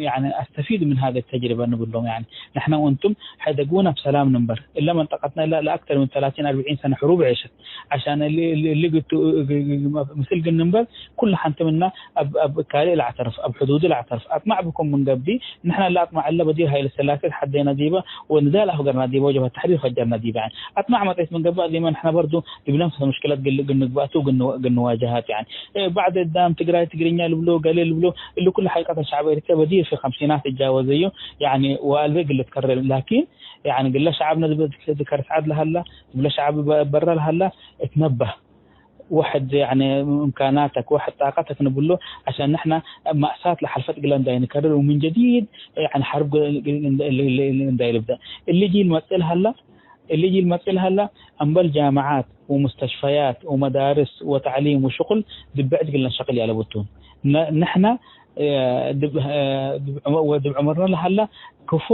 ያኒ፣ አስተፊዱ ምን ሀዘ ተጅሪበ ንብሎም፣ ያኒ፣ ንሕነ ወእንቱም ሐይደግቡነ ብሰላም ንንበር። እለ መንጠቀትነ እለ ለአክተር ምን ተላቲን አርብዒን ሰነ ሕሩብ ዒሸት። ዐሻን እሊ፣ እሊ፣ እሊ ግቱ፣ ግ-፣ ግ-፣ ግ-፣ ምስል እግል ንንበር፣ ኩሉ ሐንቲ ምና እብ፣ እብ ካልእ ለአዕተርፍ፣ እብ ሕዱዱ ለአዕተርፍ። አጥማዕ ብኩም ምን ገብእ፣ ንሕነ ለአጥማዕ እለ በዲር ሀይለ ሰላሴ ተሐዴነ ዲበ፣ ወንዳል አፍገርና ዲበ፣ ወጀብሀት ተሕሪር ፈጀርነ ዲበ። ያኒ አጥማዕ መጽአት ምን ገብእ፣ ዲመ ንሕነ በርዱ ዲብ ነፍስ ምሽክለት እግል፣ እግል ንግበአቱ እግል ንወ-፣ እግል ንዋጀሃት። ያኒ፣ እ፣ ባዕድ እዳም ትግራይ ትግርኛ ልብሎ፣ ገሌ ልብሎ፣ እሊ ኩሉ ሐቂቀተን ሸዕብ ኤሪትርያ በዲር ፊ ከምሲናት እጃወዘዮ፣ ያኒ፣ ወአልቤ እግል ልትከረር። ላኪን፣ ያኒ፣ ግለ ሸዕብነ ዲብ፣ ዲብ ከርስ ዐድ ለሀላ፣ ግለ ሸዕብ በ-፣ በረ ለሀላ፣ እትነበህ። ወሕድ፣ ያኒ፣ እምካናተክ፣ ወሕድ ጣቀተክ ንብሎ፣ ዐሻን ንሕነ ማእሳት ለሐልፈት እግለ እንዳይንከርር፣ ወምን ጀዲድ፣ ያኒ፣ ሐርብ ግ-፣ ግ-፣ እንዳ-፣ ል-፣ ል-፣ ል-፣ እንዳይልብደእ። እሊ ጂል መጽእ ለሀላ፣ እሊ ጂል መጽእ ለሀላ፣ እምበል ጃምዓት ወሙስተሽፈያት ወመዳርስ ወተዕሊም ወሽቁል ዲብ ብዕድ እግል ነሸቅል ይአለቡ ቱ። ነ-፣ ንሕነ፣ እ፣ ዲብ፣ እ፣ ዲብ ዑመ-፣ ወዲብ ዑመርነ ለሀላ ክፎ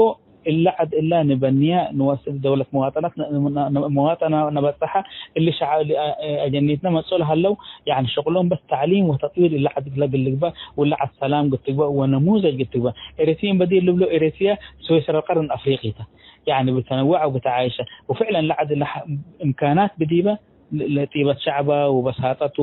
እለ ዐድ እለ ንበንየ፣ ንወስድ ደውለት መዋጠነት ነ-፣ ነ-፣ ነ-፣ መዋጠነ ነበጽሐ፣ እሊ ሸዐብ እሊ አ-፣ አጀኒትነ መጽኦ ለሀለው፣ ያኒ ሸቅሎም በስ ተዕሊም ወተጥዊር እለ ዐድ እግለ እግል ልግበእ፣ ወእለ ዐድ ሰላም እግል ትግበእ ወነሙዘጅ እግል ትግበእ። ኤረትርየን በዲር ልብሎ ኤረትርየ ስዊስረ ቀርን አፍሪቂ ተ። ያኒ ብተነወዕ ወብተዓይሸ። ወፍዕለን ለዐድ እለ እምካናት ብዲበ፣ ለ-፣ ለጢበት ሸዕበ ወበሳጠቱ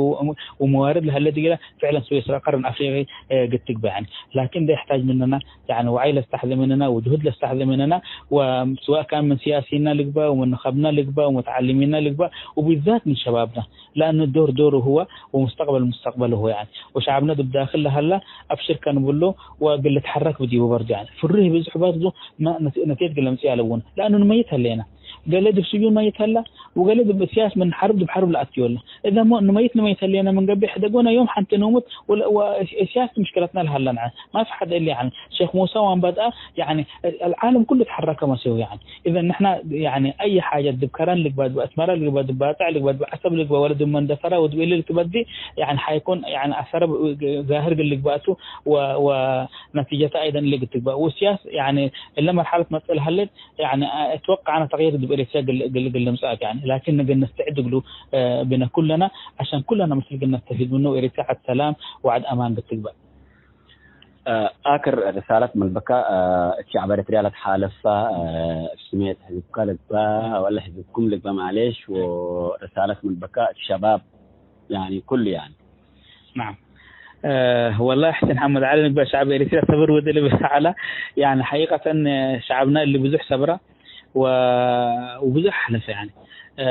ወመዋርድ ለሀለ ዲግለ ፍዕለን ስዊስረ ቀርን አፍሪቂ፣ እ፣ እግል ትግበእ ያኒ። ላኪን እንደ ይሕታጅ ምንና፣ ያኒ ወዓይ ለስተሐዜ ምንና ወጅሁድ ለስተሐዜ ምንና፣ ወስዋእ ካን ምን ሲያሲና ልግበእ ወምን ንኸብና ልግበእ ወሙተዓሊሚና ልግበእ ወቢዛት ምን ሸባብና፣ ለአኑ ዶር ዶሩ ህወ ወሙስተቅበል ሙስተቅበሉ ህወ ያኒ። ወሸዕብነ ዲብ ዳክል ለሀላ አብሽር ከንብሎ ወእግል ልትሐረክ ብዲቡ በርዱ ያኒ። ፍሩህ ብዝሕ በርዱ መ-፣ ነቲ-፣ ነትየት እግል ለምጽእ አለቡነ። ለአኑ ንመይት ሀሌነ። ገሌ ዲብ ስጁን መይት ሀላ፣ ወገሌ ዲብ እስያስ ምን ሐርብ ዲብ ሐርብ ለአትዮ ሀላ። እዘ ሞ እንመይት ንመይት ሀሌነ ምን ገብእ ሕደጎነ ዮም ሐንቲ ንሙት ወለ-፣ ወእስያስ ምሽክለትነ ለሀለ ነዐ። ማፊ ሐድ እሊ፣ ያኒ፣ ሼክ ሙሳ ወአንባጣ፣ ያኒ፣ አልዓለም ኩሉ ተሐረከ መሴሁ፣ ያኒ። እዘን ንሕና፣ ያኒ፣ አይ ሓጀት ዲብ ከረን ልግበእ፣ ዲብ አስመረ ልግበእ፣ ዲብ ባጽዕ ልግበእ፣ ዲብ ዐሰብ ልግበእ፣ ወለ ዲብ መንደፈራ ወዲብ እሊ ልትበዲ፣ ያኒ፣ ሓይኮን፣ ያኒ፣ አሰረ ዛህር እግል ልግበእ ቱ ወ-፣ ወነቲጀተ አይደን እሊ እግል ትግበእ። ወስያስ፣ ያኒ፣ እለ መርሐለት መጽእ ለሀሌት፣ ያኒ፣ እትወቀዕ አነ ተቅይር ዲብ ኤሪትርያ እግል፣ እግል፣ እግል ልምጸእ፣ ያኒ፣ ላኪን እግል ነስተዕድ እግሉ፣ እ፣ ብነ ኩለነ፣ ዐሸን ኩለነ ምስል እግል ነስተፊድ ምኑ፣ ኤሪትርያ ዐድ ሰላም ወዐድ አማን እግል ትግበእ። እ፣ አክር ርሳለት ምን ብካ፣ እ፣ እት ሸዕብ ኤሪትርያ ለትሓለፋ፣ እ፣ እብ ስሜት ሕዝብካ ልግበእ ወለ ሕዝብኩም ልግበእ ማሌሽ፣ ወርሳለት ምን ብካ እት ሸባብ፣ ያኒ፣ ኩሉ፣ ያኒ። ነዓም። እ፣ ወላሂ ሕሴን ሐመድ ዐሊ ንግበእ ሸዕብ ኤሪትርያ ሰብር ወደ ልብል ዐላ። ያኒ፣ ሐቂቀተን ሸዕብና እሊ ብዙሕ ሰብራ ወ-፣ ወብዙሕ ሐለፈ፣ ያኒ። እ፣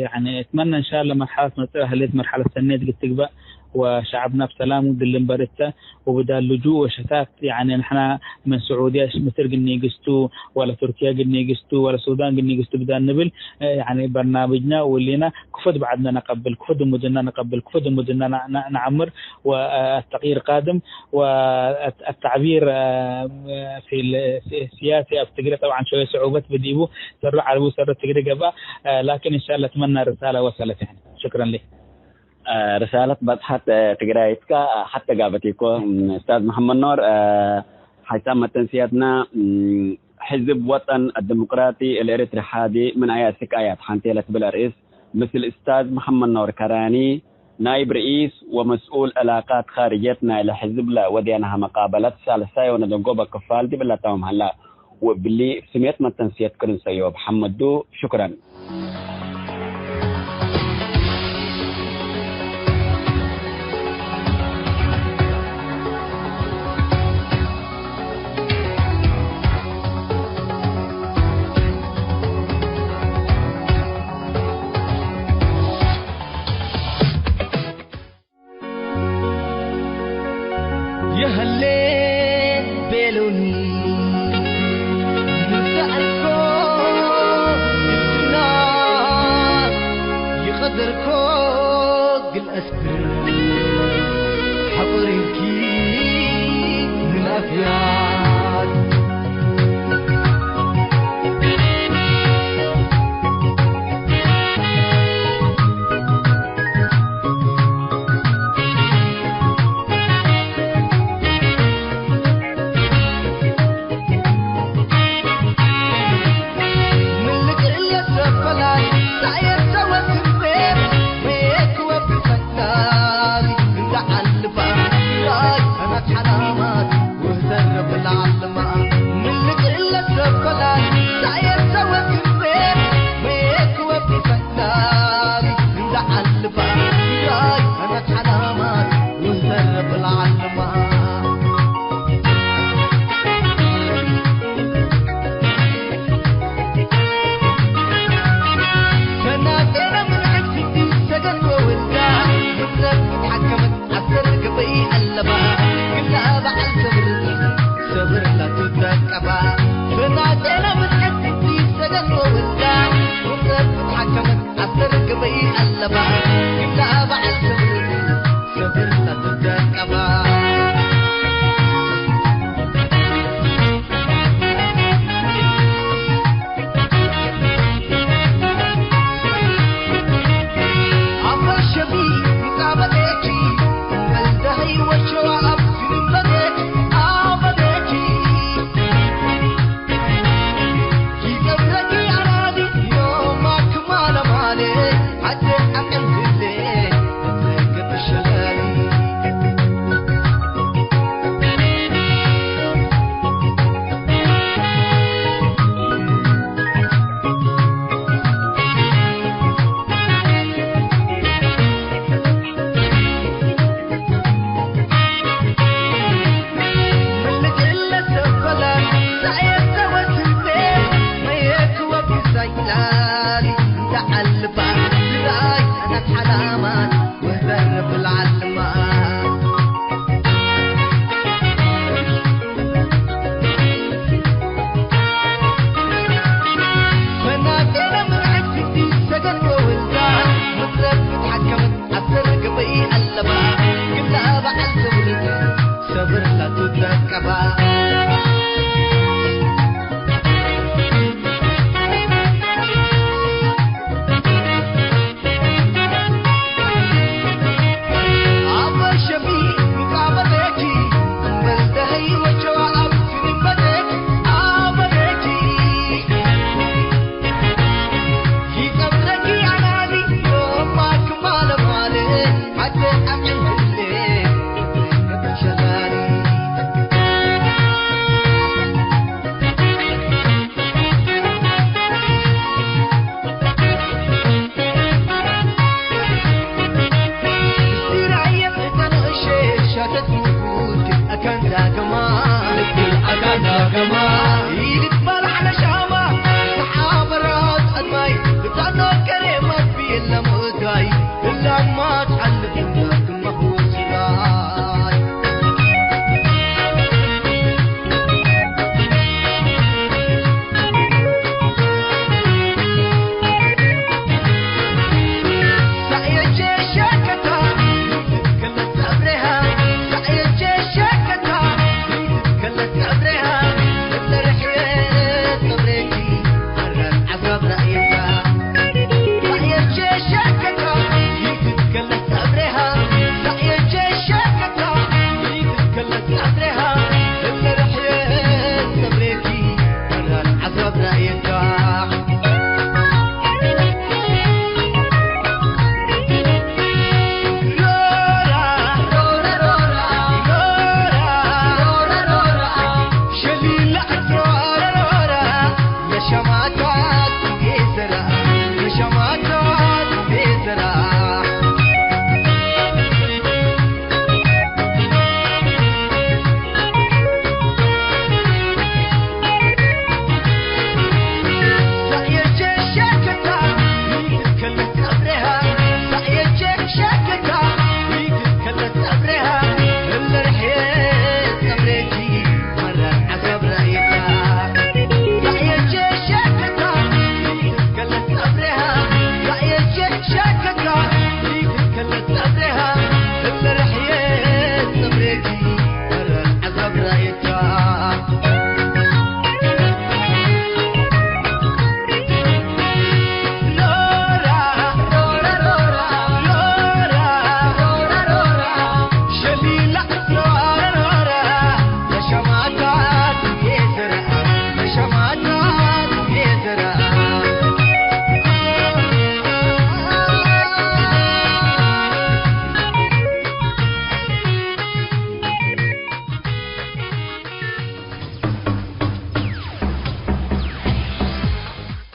ያኒ፣ እትመነ እንሻአላህ መርሐለት መጽእ ሀሌት መርሐለት ሰኔት እግል ትግበእ ወሸዕብና ብሰላም እግል ልንበር እተ ወብዳል ልጁእ ወሸታት፣ ያኒ፣ ንሕና ምን ስዑድያ ምስር እግል ኒግስቱ ወለ ቱርክየ እግል ኒግስቱ ወለ ሱዳን እግል ኒግስቱ ብዳል ንብል፣ እ፣ ያኒ፣ በርናምጅና ወሊና ክፎ ዲብ ዐድነ ነቀብል፣ ክፎ ዲብ ሙድና ነቀብል፣ ክፎ ዲብ ሙድና ነ-፣ ነ-፣ ነዐምር፣ ወአተቅይር ቃድም፣ ወአተዕቢር፣ አ፣ ፊ ሲያሲ አብ ትግረ ጠብዓን ሸወየ ስዑበት ብዲቡ፣ ሰሩ ዐረቢ ወሰሩ ትግረ ገብአ፣ አ፣ ላኪን እንሻአላህ አትመና ርሳለ ወሰለት፣ ያኒ። ሹክረን ሊክ። አ፣ ርሳለት በጽሐት፣ አ፣ ትግራይትካ ሐተ ጋበት ኢኮ፣ ም፣ እስታዝ መሐመድ ኖር፣ አ፣ ሐይሳም መተንስያትና፣ ም፣ ሕዝብ ወጠን አዲሞቅራጢ ለኤረትርያ ሓዲ ምን አያ ስቃያት ሐንቴ ለትብል አርእስ፣ ምስል እስታዝ መሐመድ ኖር ከራኒ፣ ናይብ ርኢስ ወመስኡል ዕላቃት ካርጅየት ናይለ ሕዝብ ለወዴናሀ መቃበለት ሳልሳይ ወነደንጎበ ክፋል ዲብ ለአተምም ሀላ። ወእብሊ እብ ስሜት መተንስየት ክርን ሰዮብ ሐመዱ። ሹክረን። የሀሌ ቤሉኒ ንሰአልኮ ግብትና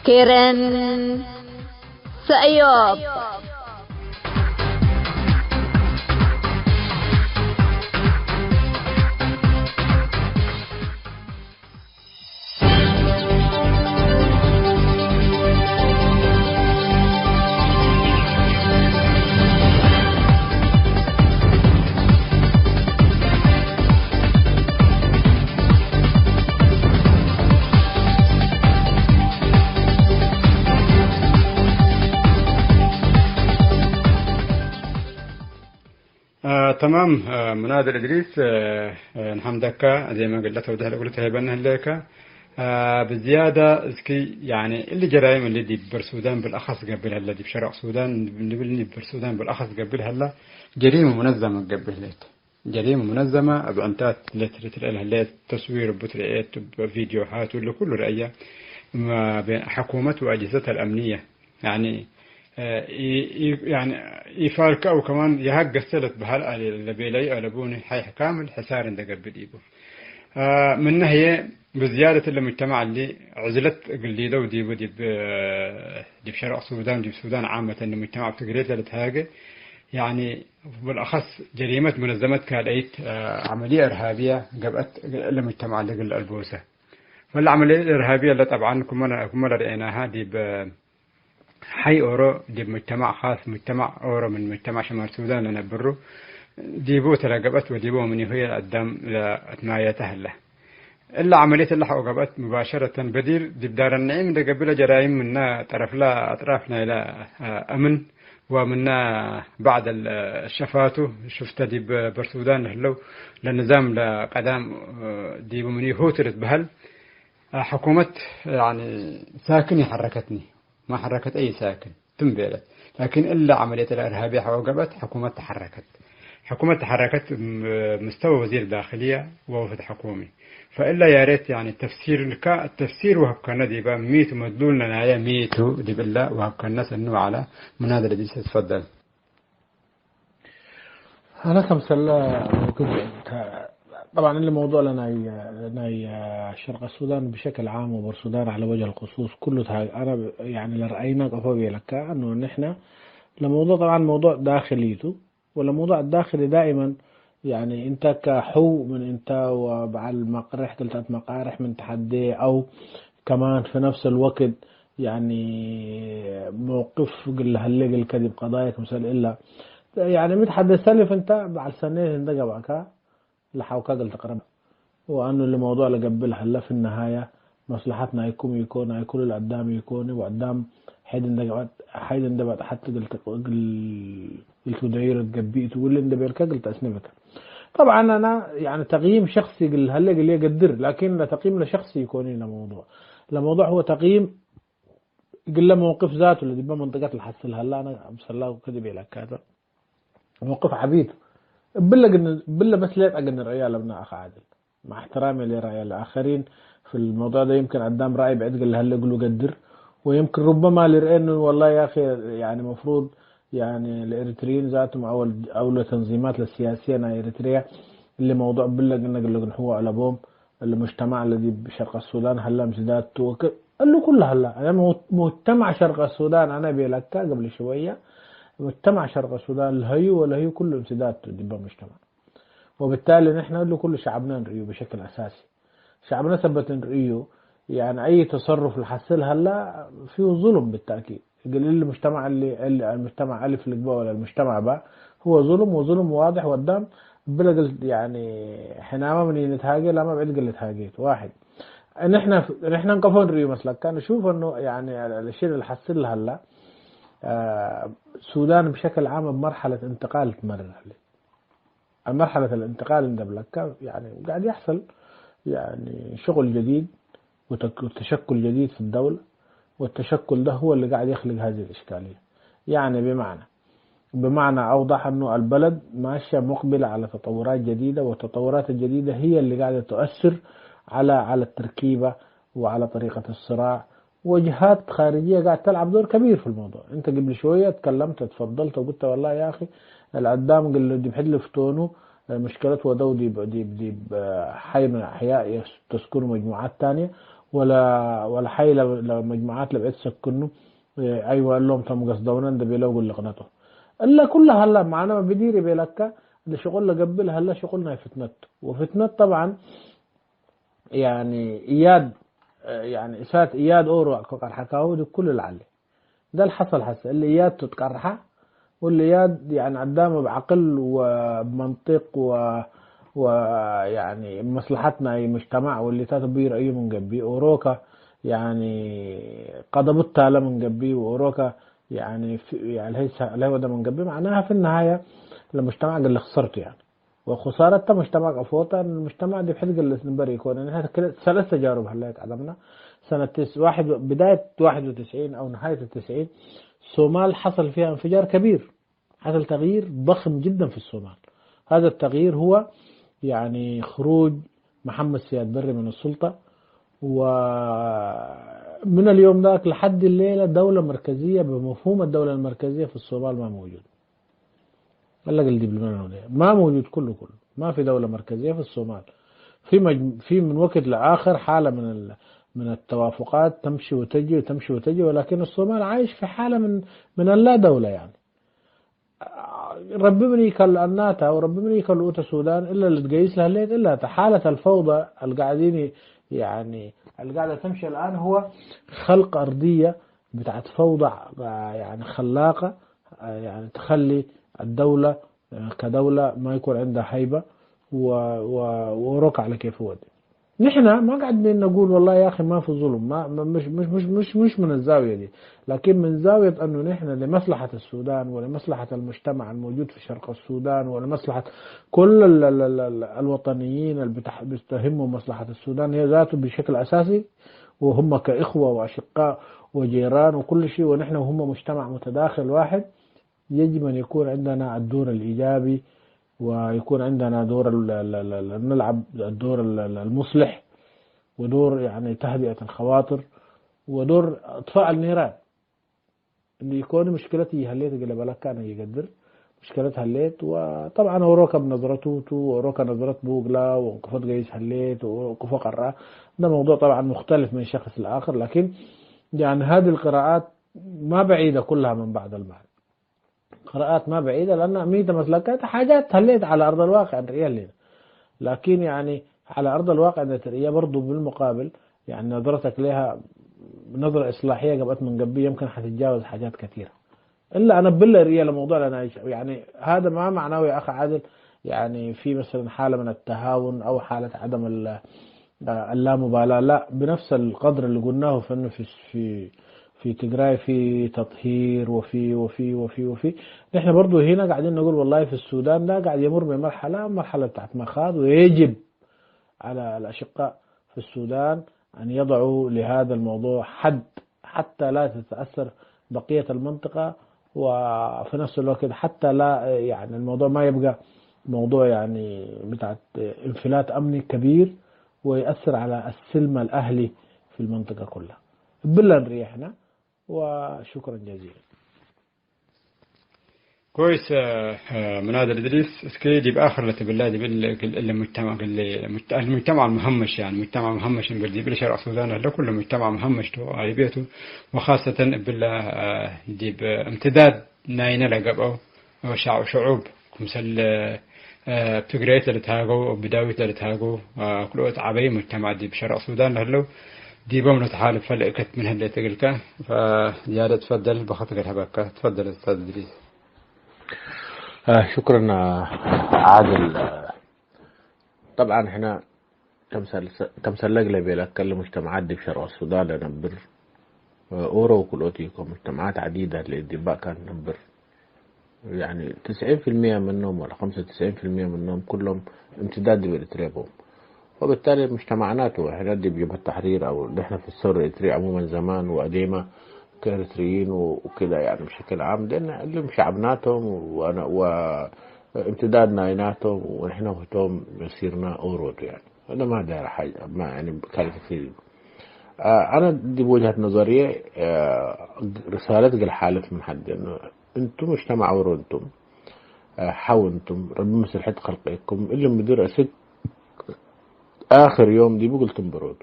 ኬረን ሰእዮብ። አ፣ ተማም፣ አ፣ ሙናድል እድሪስ፣ አ፣ አ፣ ንሐምደካ፣ ዜመ ግለት ወደህለ እግሉ ተሀይበነ ህሌከ። አ፣ ብዝያዳ እስኪ፣ ያኒ፣ እሊ ጀራይም እሊ ዲብ በር ሱዳን ብልአኸስ ገብእ ሀለ፣ ዲብ ሸረቅ ሱዳን ንብል፣ ዲብ በር ሱዳን ብልአኸስ ገብእ ሀለ፣ ጀሪመ ሙነዘመ ገብእ ህሌት። ጀሪመ ሙነዘመ እብ ዕንታት ለትርኤ ለህሌት፣ ተስዊር እቡ ትርኤት፣ ቪድዮሃት፣ እሊ ኩሉ ረአየ፣ ማ ቤን ሐኩመት ወአጅህዘት አልአምንየ። ያኒ፣ እ፣ ኢ-፣ ኢ-፣ ያኒ፣ ኢፋልከ አው ከማን የሀገሰ ለትበሀል አለ ለቤለዩ አለቡኒ ሐይ ካምል ሕሳር እንደ ገብእ ዲቡ። አ፣ ምነ ህዬ ብዝያደት እለ ሙጅተማዕ እሊ ዕዝለት እግል ሊደው ዲቡ ዲብ፣ ዲብ ሸርቅ ሱዳን፣ ዲብ ሱዳን ዓመተን፣ ሙጅተማዕ እብ ትግሬት ለልትሃጌ፣ ያኒ፣ ብልአኸስ ጀሪመት ሙነዘመት ካልአይት፣ አ፣ ዐመልየ እርሃብየ ገብአት እለ ሙጅተማዕ እሊ እግል ለአልቦሰ። ፈለ ዐመልየ እርሃብየ እለ ጠብዓን ክመ፣ ክመ ለርኤናሃ ዲብ ሐይ ኦሮ ዲብ ሙጅተማዕ ኻስ፣ ሙጅተማዕ ኦሮ ምን ሙጅተማዕ ሽማል ሱዳን ለነብሩ፣ ዲቡ እተ ለገብአት ወዲቡ ምኒሁ ለአዳም ለአትማየተ ህለ። እለ ዐመልየት እለ ሐቆ ገብአት ሙባሸረተን በዲር ዲብ ዳር ነዒም እንደ ገብእ ለጀራይም ምነ ጠረፍለ አጥራፍ ናይለ አምን ወምነ ባዕድ ሸፋቱ ሽፍተ ዲብ በርሱዳን ለህለው ለንዛም ለቀዳም ዲቡ ምኒሁ ቱ ልትበሀል ሕኩመት ያኒ ሳክን ይሐረከትኒ። ማ ሐረከት አይ ሳክን ትም ቤለት። ላኪን እለ ዐመልየት ለእርሃብየ ሐቆ ገብአት፣ ሕኩመት ተሐረከት። ሕኩመት ተሐረከት፣ ም-፣ ምስተወ ወዚር ዳክልየ ወወፍድ ሕኩሚ። ፈእለ ያሬት፣ ያኒ፣ ተፍሲር ልካ፣ ተፍሲር ወሀብከነ ዲበ፣ ሚ ቱ መድሉልነ ናየ ሚ ቱ ዲብ እለ ወሀብከነ ሰኒ ወዐለ ሙናድል እድሪስ ትፈደል። አነ ከምሰለ ሙክን ተ-፣ ጠብዓን እሊ መውዱዕ ለናይ፣ ናይ ሸርቅ ሱዳን ብሸክል ዓም ወበር ሱዳን ዐለ ወጅህ አልክሱስ ኩሉ ተሃ-፣ አነ ያኒ ለረአይና ቀፎ ቤለካ እኑ ንሕነ ለመውዱዕ ጠብዓን መውዱዕ ዳክሊ ቱ፣ ወለመውዱዕ ዳክሊ ዳኢመን ያኒ እንተ ከሕው ምን እንተ ወበዐል መቅርሕ ክልታት መቃርሕ ምን ተሐዴ አው ከማን ፊ ነፍስ አልወቅት ያኒ መውቅፍ እግል ለሀሌ እግልከ ዲብ ቀዳየ ክምሰል እላ ያኒ ሚ ተሐዴ ሰልፍ እንተ በዐል ሰኔት እንደ ገብአካ ለሐውካ እግል ትቅረብ። ወአኑ እሊ መውዱዕ ለገብእ ለሀለ፣ ፊ ነሃየ መስለሐት ናይኩም ኢኮ፣ ናይ ኩሉ ለአዳም ኢኮን፣ ወአዳም ሐይድ እንደ ገብአት፣ ሐይድ እንደ በጥሐት እግል ትቅ-፣ እግል፣ እግል ትደይር ትገብእ ቱ፣ እሊ እንደ ቤልከ እግል ተአስንበከ። ጠብዓን አነ፣ ያኒ፣ ተቅይም ሸክሲ እግል ሀለ እግል የገድር፣ ላኪን ለተቅይም ለሸክሲ ኢኮን ለመውዱዕ። ለመውዱዕ ህወ ተቅይም እግለ መውቅፍ ዛቱ ለዲበ መንጠቀት ለሐስል ሀላ፣ አነ አምሰላሁ ከዲ ቤለካ ተ። መውቅፍ ዐቢ ቱ። እብለ ግን፣ እብለ በስ ሌጠ ግን ንርአዩ አለብነ አኸ ዓድል። መዕ እሕትራሚ ለራእይ አልአኸሪን ፊ ልመውዱዕ ደ፣ ይምክን አዳም ራእይ ብዕድ እግል ለሀለ እግሉ ገድር፣ ወይምክን ሩበማ ልርኤ እኑ ወላሂ ያኺ፣ ያኒ መፍሩድ፣ ያኒ ለኤሪትርይን ዛቶም አው፣ አው ለተንዚማት ለሲያስየ ናይ ኤሪትርያ እሊ መውዱዕ እብለ ግን እግል ልግንሕዎ አለቦም። እሊ ሙጅተማዕ ለዲብ ሸርቅ ሱዳን ሀለ እምትዳድ ቱ ወክ-፣ እሊ ኩሉ ሀለ። አነ ሙ-፣ ሙጅተማዕ ሸርቅ ሱዳን አነ ቤለካ፣ ቅብል ሽወየ፣ ሙጅተማዕ ሸርቅ ሱዳን ለሀዩ ወለሀዩ ኩሉ እምትዳድ ቱ ዲበ ሙጅተማዕ። ወብታሊ ንሕነ እሊ ኩሉ ሸዕብነ እንርእዩ ብሸክል አሳሲ። ሸዕብነ ሰበት እንርእዩ፣ ያኒ አይ ተሰሩፍ ለሐስል ሀላ ፊሁ ዙሉም ብታኪድ። እግል እሊ ሙጅተማዕ እሊ፣ እሊ አልሙጅተማዕ አልፍ ልግበእ ወለ አልሙጅተማዕ ባ፣ ህወ ዙሉም ወዙሉም ዋድሕ ወዳም እብለ እግል፣ ያኒ፣ ሕናመ ምን ኢንትሃጌ ላመ ብዕድ እግል ልትሃጌ ቱ። ዋሕድ፣ ንሕነ፣ ንሕነ እንቀፎ እንርእዩ መስለካ፣ ንሹፍ እኑ፣ ያኒ፣ አልሽል ለሐስል ለሀላ፣ አ፣ ሱዳን ብሸክል ዓም እብ መርሐለት እንትቃል ትመርር ህሌት። المرحلة الانتقال እንዴ ብለከ፣ ያኒ፣ قاعد يحصل، يعني، شغل جديد وتك-، وتشكل جديد في الدولة، والتشكل ده هو اللي قاعد يخلق هذه الإشكالية. يعني، بمعنى، بمعنى أوضح، إنه البلد ماشية مقبلة على تطورات جديدة، والتطورات الجديدة هي اللي قاعدة تؤثر على، على التركيبة وعلى طريقة الصراع، وجهات خارجية قاعد تلعب دور كبير في الموضوع. أنت قبل شوية تكلمت، تفضلت وقلت: "والله يا أخي، العدام قال له دي بحد لفتونه، آه، مشكلته ودو دي ب-، دي ب-، دي ب-، آه، حي من الأحياء يس-، تسكن مجموعات تانية." ወለ-፣ ወለሐይ ለ-፣ ለመጅሙዓት ለብዕድ ሰክኑ፣ አይወ እሎም ቶም ገስደውነ እንዴ ቤለው እግል ልቅነጦ። እለ ኩለ ሀላ መዕነ ብዲር ቤለከ፣ ለሽቁል ለገብእ ለሀለ ሽቁል ናይ ፍትነት ቱ። ወፍትነት ጠብዓን፣ ያኒ፣ እያድ፣ ያኒ፣ እሳት እያድ ኦሮ አኮ ቀርሐካሁ ዲ ኩሉ ለዐለ። ደ ለሐሰል ሐሰ፣ እሊ እያድ ቱ ትቀርሐ፣ ወእሊ እያድ፣ ያኒ፣ አዳም እብ ዐቅል ወእብ መንጢቅ ወ-፣ ወ-፣ ያኒ፣ እብ መስለሐት ናይ ሙጅተማዕ ወእሊታት እቡ ይርእዩ ምን ገብእ፣ ኦሮከ፣ ያኒ፣ ቀደቡት ታለ ምን ገብእ፣ ወኦሮከ፣ ያኒ፣ ፊ-፣ ያኒ፣ ለሀይ ሰ-፣ ለሀይ ወደ ምን ገብእ፣ መዕናሃ ፊ ነሃየ ለሙጅተማዕ እግል ልክሰር ቱ፣ ያኒ። ወኹሳረት ተ ሙጅተማዕ ቀፎ ተ፣ ሙጅተማዕ ዲብ ሕድ ግልስ ንበር ኢኮን። ንሕነ ክል ሰለስ ተጃሩብ ሀለየት ዐለምና። ሰነት ትስ-፣ ዋሕድ ወ-፣ ብዳየት ዋሕድ ወትስዒን አው ነሃየት ትስዒን፣ ሶማል ሐሰል ፊሃ እንፍጃር ከቢር፣ ሐሰል ተግይር ደኽም ጅደን ፊ ሶማል። ሀዛ ተግይር ሁወ፣ ያኒ፣ ክሩጅ መሐመድ ሲያድ በሬ ምን ሱልጣ፣ ወምን አልዮም ዛክ ለሐድ ሌለ ደውለ መርከዝየ፣ በመፍሁም አደውለ አልመርከዝየ ፊ ሶማል ማ መውጁድ። አለ እግል ዲብሎማሲ ነው ማ መውጁድ ኩሉ ኩሉ። ما في دولة مركزية في الصومال. في مج-، في من وقت لآخر حالة من ال-، من التوافقات تمشي وتجي وتمشي وتجي، ولكن الصومال عايش في حالة من، من اللا دولة يعني. ረቢ ምን ኢከልአናታ ወረቢ ምን ኢከልኡተ ሱዳን እለ ልትገይስ ለህሌት እላተ ሓለት አልፈውዳ አልጋዕዲን፣ ያኒ፣ አልጋዕደ ተምሺ አልአን ህወ ኸልቅ አርድየ ብታዕት ፈውዳ፣ ያኒ፣ ኸላቀ፣ ያኒ፣ ትኸሊ አደውለ ከደውለ ማ ይኩን ዕንደ ሀይበ ወ-፣ ወ-፣ ወኦሮክ ዐለ ኬፉ ወዴ። نحن ما قاعدين نقول والله يا أخي ما في ظلم، ما، ما، مش، مش، مش، مش، مش من الزاوية دي، لكن من زاوية أنه نحن لمصلحة السودان ولمصلحة المجتمع الموجود في شرق السودان ولمصلحة كل ال-، ال-، ال-، ال-، الوطنيين اللي بتح-، بيستهموا مصلحة السودان هي ذاته بشكل أساسي، وهم كإخوة وأشقاء وجيران وكل شيء، ونحن وهم مجتمع متداخل واحد. يجب أن يكون عندنا الدور الإيجابي، ويكون عندنا دور ال-، ال-، ال-، ال-، نلعب الدور ال-، ال-، المصلح، ودور، يعني، تهدئة الخواطر، ودور إطفاء النيران. እንዲ ኢኮን ምሽክለት ይሀሌት እግለ በለካ አነ ይገድር ምሽክለት ሀሌት። ወጠብዓን ኦሮከ ብነዝረቱ ቱ፣ ኦሮከ ነዝረት ቡግላ ወእንቅፎ ትገይስ ሀሌት ወእንቅፎ ቀራ። እንደ መውዱዕ ጠብዓን ሙክተልፍ ምን ሸክስ ለአክር፣ ላኪን፣ ያኒ፣ ሀዚ ልቅራአት ማ በዒደ ኩልሃ ምን ባዕድ አልባዕድ። ቅራአት ማ በዒደ፣ ለአነ ሚ ተመስለከ፣ እተ ሓጃት ሀሌት ዐለ አርድ አልዋቅዕ እንርእየ ህሌነ። ላኪን፣ ያኒ፣ ዐለ አርድ አልዋቅዕ እንዴ ትርእየ በርዱ፣ ብልሙቃብል፣ ያኒ፣ ነዝረተክ ሌሃ ነዝረ እስላሕየ ገብአት ምን ገብእ፣ የምክን ሐትጃወዝ ሓጃት ከቲረ። እለ አነ ብለ እርእየ ለመውዱዕ ለናይሽ፣ ያኒ፣ ሀደ ማ መዕናሁ ያ አኸ ዓድል፣ ያኒ፣ ፊ መሰለን ሓለ ምን አተሃውን አው ሓለት ዐደም ለ-፣ اللامبالاة، لا، بنفس القدر اللي قلناه في إنه في، في، في تجراي في تطهير وفي، وفي، وفي، وفي. نحن برضو هنا قاعدين نقول والله في السودان ده قاعد يمر بمرحلة، مرحلة بتاعت مخاض، ويجب على الأشقاء في السودان أن يضعوا لهذا الموضوع حد حتى لا تتأثر بقية المنطقة، وفي نفس الوقت حتى لا، يعني، الموضوع ما يبقى موضوع، يعني، بتاعت انفلات أمني كبير ويأثر على السلم الأهلي في المنطقة كلها. ብለን ርኤሕና ወሹክረን ጀዚለን። كويس، آه، آه، مناضل إدريس، እስኪ ዲብ አክር ለትብላ ዲብ እል፣ እግል፣ እሊ ሙጅተማዕ፣ እግል ሙጅተ-፣ አልሙጅተማዕ አልሙሀመሽ፣ ያኒ ሙጅተማዕ ሙሀመሽ እንብል ዲብ እል ሸርቅ ሱዳን ለህለ ኩሉ ሙጅተማዕ ሙሀመሽ ቱ፣ አልቤቱ፣ ወካሰተን እብለ፣ آه، ዲብ እምትዳድ ናይነ ለገብአው ሸዕ-፣ ሽዑብ፣ ክምሰል፣ አ፣ እብ ትግረይት ለልትሃገው፣ እብ ብዳዊት ለልትሃገው፣ አ፣ ክልኦት ዐበይ ሙጅተማዕ ዲብ ሸርቅ ሱዳን ለህለው፣ ዲቦም ለተሓልፍ ፈልእከት ምን ህሌት እግልከ፣ ፈዝያደ ትፈደል፣ በክት እግል ሀበከ። ትፈደል ኡስታዝ እድሪስ። አ፣ ሹክረን ዓድል። ጠብዓን፣ ሕነ ከምሰል-፣ ከምሰለ እግለ ቤለከ፣ ለሙጅተመዓት ዲብ ሸርቅ ሱዳን ለነብር፣ ኦሮ ወክልኦት ኢኮ፣ ሙጅተመዓት ዐዲደ ህሌት ዲብ ባካን ነብር። ያኒ፣ ትስዒን ፊልምየ ምኖም ወለ ኸምሰ ወትስዒን ፊልምየ ምኖም ኩሎም እምትዳድ ዲብ ኤሪትርየ ቦም። ወብታሊ፣ ሙጅተመዕና ቱ፣ ሕነ ዲብ ጀብሀት ተሕሪር አው ንሕነ ፊ ሰውረ ኤሪትርየ ዕሙመን ዘማን ወአዴመ ከኤሪትርይን ወክደ፣ ያኒ፣ ብሸክል ዓም፣ ደነ እልም ሸዕብናቶም ወነ-፣ ወእምትዳድ ናይናቶም ወንሕነ ህቶም መሲርና ኦሮ ቱ፣ ያኒ። هذا ما داير حاجة، ما يعني كان كثير. آه، أنا دي بوجهة نظرية، آه، رسالة قال حالف من حد إنه أنتم مجتمع ورو أنتم، آه، حاول أنتم رب مسرحة خلقكم اللي مدير أسد آخر يوم دي بقول تنبرود.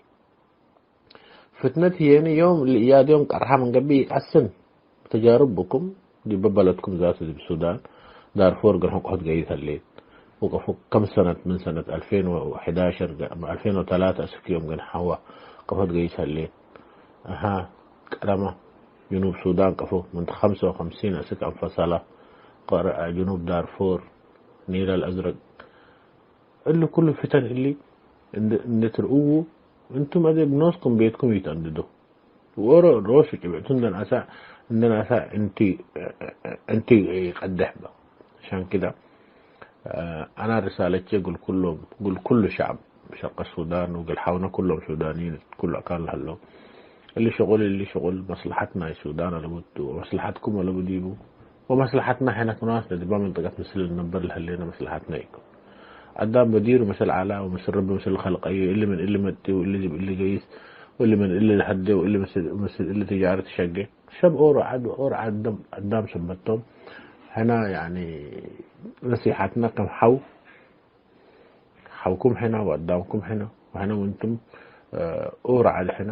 ፍትነት ህዬኒ ዮም ለእያድ ዮም ቀርሐ ምን ገብእ ይቀስን። ተጃርብ ብኩም ዲበ በለድኩም ዛቱ ዲብ ሱዳን ዳርፎር እግል ሕቆ ትገይስ ህሌት። ወቀፎ ከም ሰነት ምን ሰነት አልፌን ወሐዳሸር ገ-፣ አልፌን ወተላተ እስክ ዮም ግን ሐዋ ቀፎ ትገይስ ህሌት። አሃ ቀደመ ጅኑብ ሱዳን ቀፎ ምን ኸምሰ ወኸምሲን እስክ አንፈሰለ። ቀረ ጅኑብ ዳርፎር ኒል አልአዝረቅ። እሊ ኩሉ ፍተን እሊ እንድ-፣ እንዴ ትርእዉ፣ እንቱም አዜ ብኖስኩም ቤትኩም ኢተአንድዶ። ወሮ ሮሱ ጭብዕቱ እንደ ናሳ፣ እንደ ናሳ እንቲ፣ እንቲ ይቀደሕ በ። ዐሻን ክደ፣ አና ርሳለቼ እግል ኩሎም፣ እግል ኩሉ ሸዕብ ሸርቅ ሱዳን ወእግል ሐውነ ኩሎም ሱዳንይን ኩሉ አካን ለሀለው፣ እሊ ሽቁል፣ እሊ ሽቁል መስለሐት ናይ ሱዳን አለቡ ቱ፣ ወመስለሐትኩም አለቡ ዲቡ። ወመስለሐትና ሕነ ክኖስ ለዲባ መንጠቀት ምስል እንነብር ለህሌነ መስለሐትና ኢኮን። አዳም በዲሩ ምስል ዐላ ወምስል ረቢ ምስል ከልቀዩ፣ እሊ ምን እሊ መጽእ ወእሊ ዲብ እሊ ገይስ፣ ወእሊ ምን እሊ ለሀዴ ወእሊ ምስል፣ ምስል እሊ ትጃረት ትሸጌ። ሰብ ኦሮ ዐድ ወኦሮ ዐድ ደም አዳም ሰበት ቶም። ሕነ ያኒ ነሲሐትና ከም ሐው፣ ሐውኩም ሕነ ወአዳምኩም ሕነ ወሕነ ወእንቱም ኦሮ ዐድ ሕነ።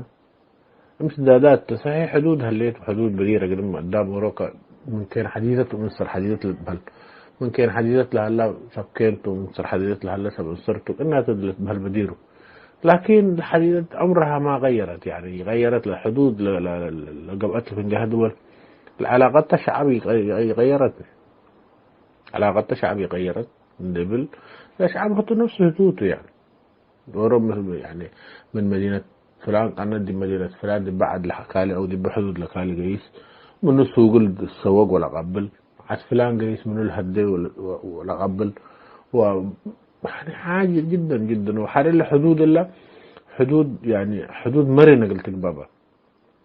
እምስዳዳት ሰሒሕ ሕዱድ ህሌት ወሕዱድ በዲር እግልም አዳም ኦሮከ ምን ኬን ሐዲደት ወምን ሰር ሐዲደት ልትበህል። ምን ኬን ሐዲደት ለሀላ ሰብ ኬን ቱ፣ ምን ሰር ሐዲደት ለሀለ ሰብ እንሰር ቱ፣ ቅናተ ልትበህል በዲሩ። ላኪን ሐዲደት ዐምረሃ ማ ገየረት፣ ያኒ ገየረት ለሕዱድ ለ-፣ ለ-፣ ለ-፣ ለገብአት ፍንጌ ድወል ለዐላቀተ ሸዐብ ይቀ-፣ ይቀየረት። ዐላቀተ ሸዐብ ይቀየረት እንዴ ብል፣ ለሸዐብ ህቱ ነፍሱ ህቱ ቱ፣ ያኒ። ዶሮ ምን፣ ያኒ፣ ምን መዲነት ፍላን ቀነት ዲብ መዲነት ፍላን ዲብ ዐድ ለካሊ አው ዲብ ሕዱድ ለካሊ ገይስ፣ ምኑ ሱግል ሰወግ ወለቀብል፣ ዐድ ፍላን ገይስ ምኑ ለሀዴ ወለ-፣ ወ-፣ ወለቀብል፣ ወ-፣ ያኒ፣ ሓጅ ጅደን ጅደን፣ ወሐደ ለሕዱድ እለ፣ ሕዱድ፣ ያኒ፣ ሕዱድ መሪን እግል ትግበእ በ።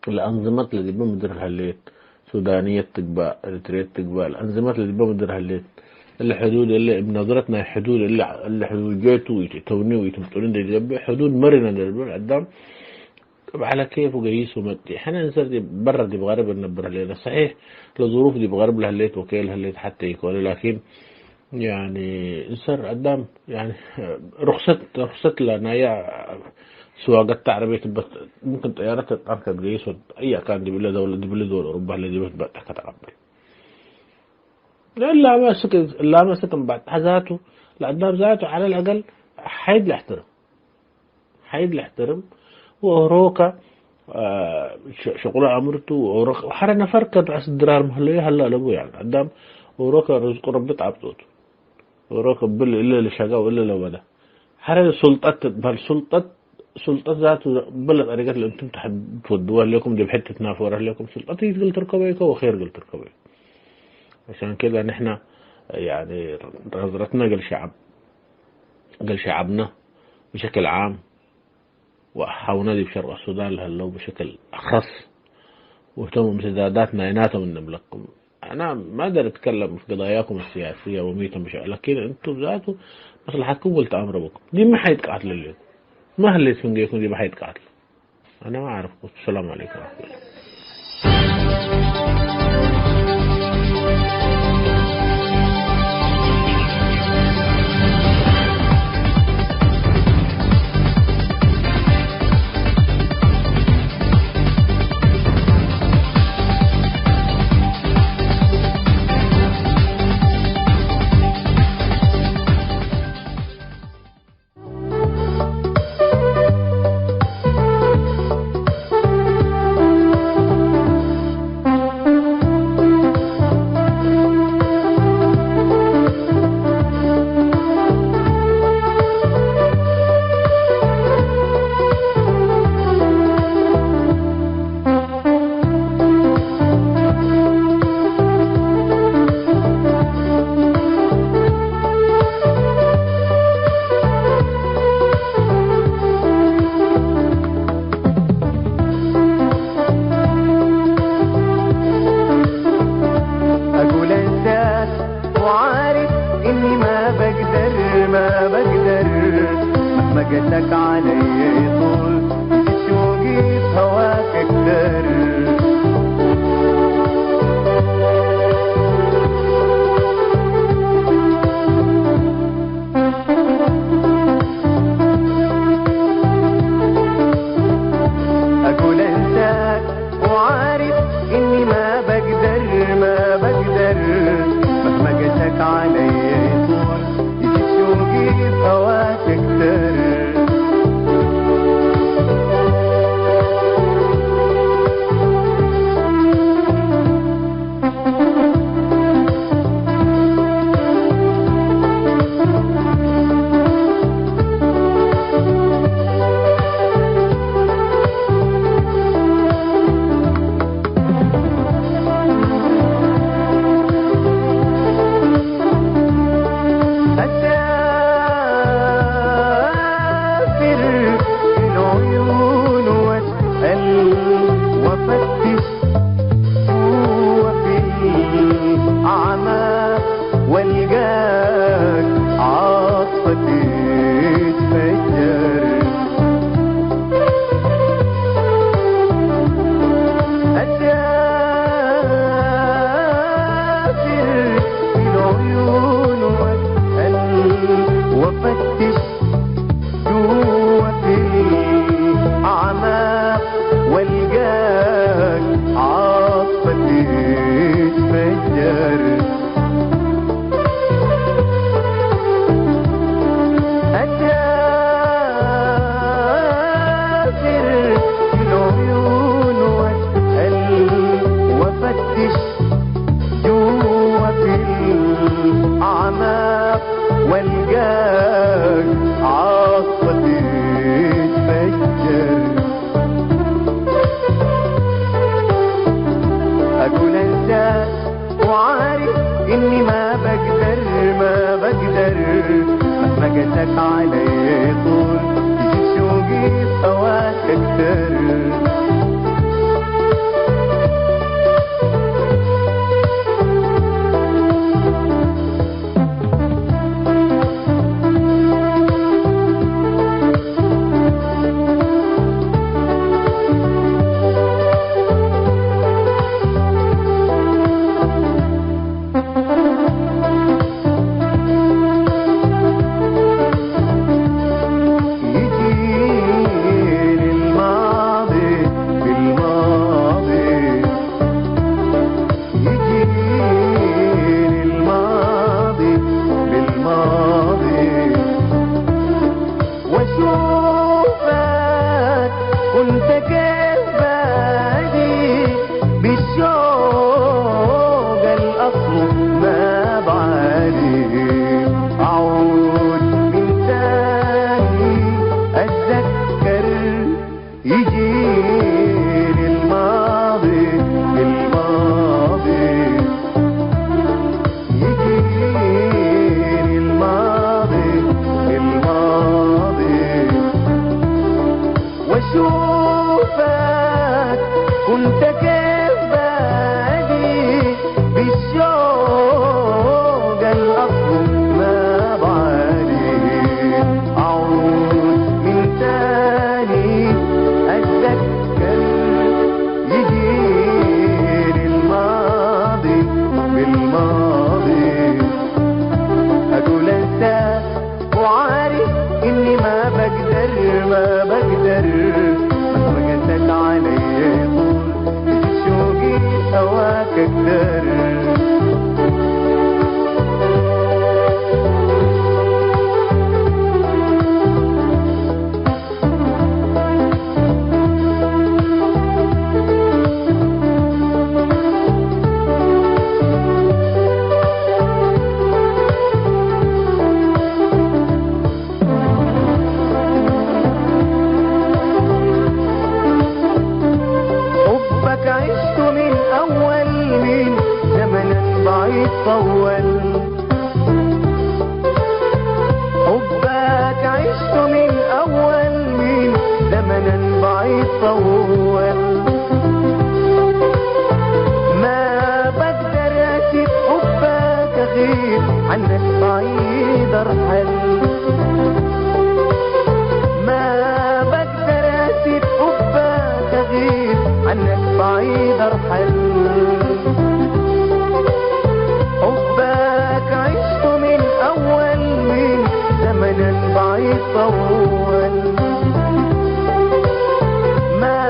ለአንዝመት ለዲበ ምድር ለህሌት፣ ሱዳንየት ትግባእ፣ ኤሪትርየት ትግባእ፣ ለአንዝመት ለዲበ ምድር ህሌት። እሊ ሕዱድ እሊ እብ ነዝረት ናይ ሕዱድ እሊ፣ እሊ ሕዱድ ጆይ ቱ ኢትእተውኒ ወኢትምጡኒ እንዴ ልገብእ፣ ሕዱድ መሪነ እንዴ ልብል አዳም እብ ዐለ ኬፉ ገይስ ወመጤ። ሕነ እንሰር ዲብ በረ ዲብ ገርብ እንነብር ህሌነ። ሰሒሕ ለዙሩፍ ዲብ ገርብ ለህሌት ወኬል ህሌት ሐቴ ኢኮን፣ ላኪን ያኒ እንሰር አዳም ያኒ ሩክሰት፣ ሩክሰት ለናያ ስዋገት ዐረብየት እበት ሙምክን ጠያረት ተጣርከ ትገይስ ወድ አይ አካን ዲብለ ደውለ፣ ዲብለ ደወል ኦሮባ ህለ ዲበ ትበጠሕ ከተቀብል። ለእላመ እስክ፣ እላመ እስክ እምባጥሐ ዛቱ ለአዳም ዛቱ ዐለ ለአገል ሐይድ ለሕትርም። ሐይድ ለሕተርም ወኦሮከ፣ አ፣ ሸ-፣ ሸቁሎ አምርቱ ወኦሮከ ወሐረ ነፈር ከን ረአስ ድራር መህለዩ ሀለ አለቡ። ያኒ አዳም ኦሮከ ርዝቁ ረቢ ጣብጦቱ። ኦሮከ ብል እለ ለሸጋ ወእለ ለወደ። ሐረ ሱልጠት ትትበህል ሱልጠት፣ ሱልጠት ዛቱ ብለ ጠሪቀት ለእንቱም ተሐ-፣ ትወድወ ህሌኩም ዲብ ሕድ ትትናፈረ ህሌኩም ሱልጠት እግል ትርከበ ኢኮ ወኼር እግል ትርከበ። ዐሻን ከደ ንሕነ ያኒ ነዝረትነ እግል ሸዐብ፣ እግል ሸዐብነ ብሸክል ዓም ወአሓውነ ዲብ ሸርቅ ሱዳን ለህለው ብሸክል አኸስ፣ ወህቶም እምትዳዳት ናይናቶም እንብለኩም። አና ማ እግደር እትከለም ፊ ቅዳያኩም አስያስየ ወሚቶም ብሸ-፣ ላኪን እንቱም ዛቱ መስለሐትኩም ወልትአምረ ብኩም። ዲብ ሚ ሐይት ቃትል ህሌኩም? ማ ህሌት ፍንጌኩም ዲብ ሐይት ቃትል? አና ማ አዕርፍ። ወሰላሙ ዐለይኩም ወረሕመቱላህ። ለእንሰት ወዓሪፍ እኒ ማ በግደር፣ ማ በግደር፣ መህመ ገሰክ ዐለየ ጡል፣ እት ሹቂ ፈዋክክ ተር። أسافر في العيون واسأل وفتش وفي الأعماق والقاك عاطفتي تفجر. أسافر في العيون واسأل وفتش جوا في الأعماق والقاك عاطفتي تفجر. أسافر في العيون واسأل وفتش جوا في الأعماق والقاك عاطفتي تفجر. أقول أنسى وعارف إني ما بقدر، ما بقدر، مهما قساك علي طول، يجي شوقي بهواك أكتر. يجيني الماضي بالماضي، يجيني الماضي بالماضي، وأشوفك كنت كيف بادي بالشوق الأصل ما بعدي. أعود من تاني أتذكر، يجيني الماضي، الماضي، يجيني الماضي، الماضي، وأشوفك كنت كيف بادي بالشوق الأصل ما بعدي. أعود من تاني أتذكر، يجيني الماضي بالماضي، أقول أنسى وعارف إني ما بقدر، ما بقدر، مهما قساك علي طول، شوقي هواك أكتر. حبك عشت من أول، من زمن بعيد طول. حبك عشت من أول، من زمن بعيد طول. ما بقدر أسيب حبك، أغيب عنك بعيد أرحل. ما بقدر أسيب حبك، أغيب عنك بعيد أرحل. حبك عشت من أول، من زمن بعيد طول. ما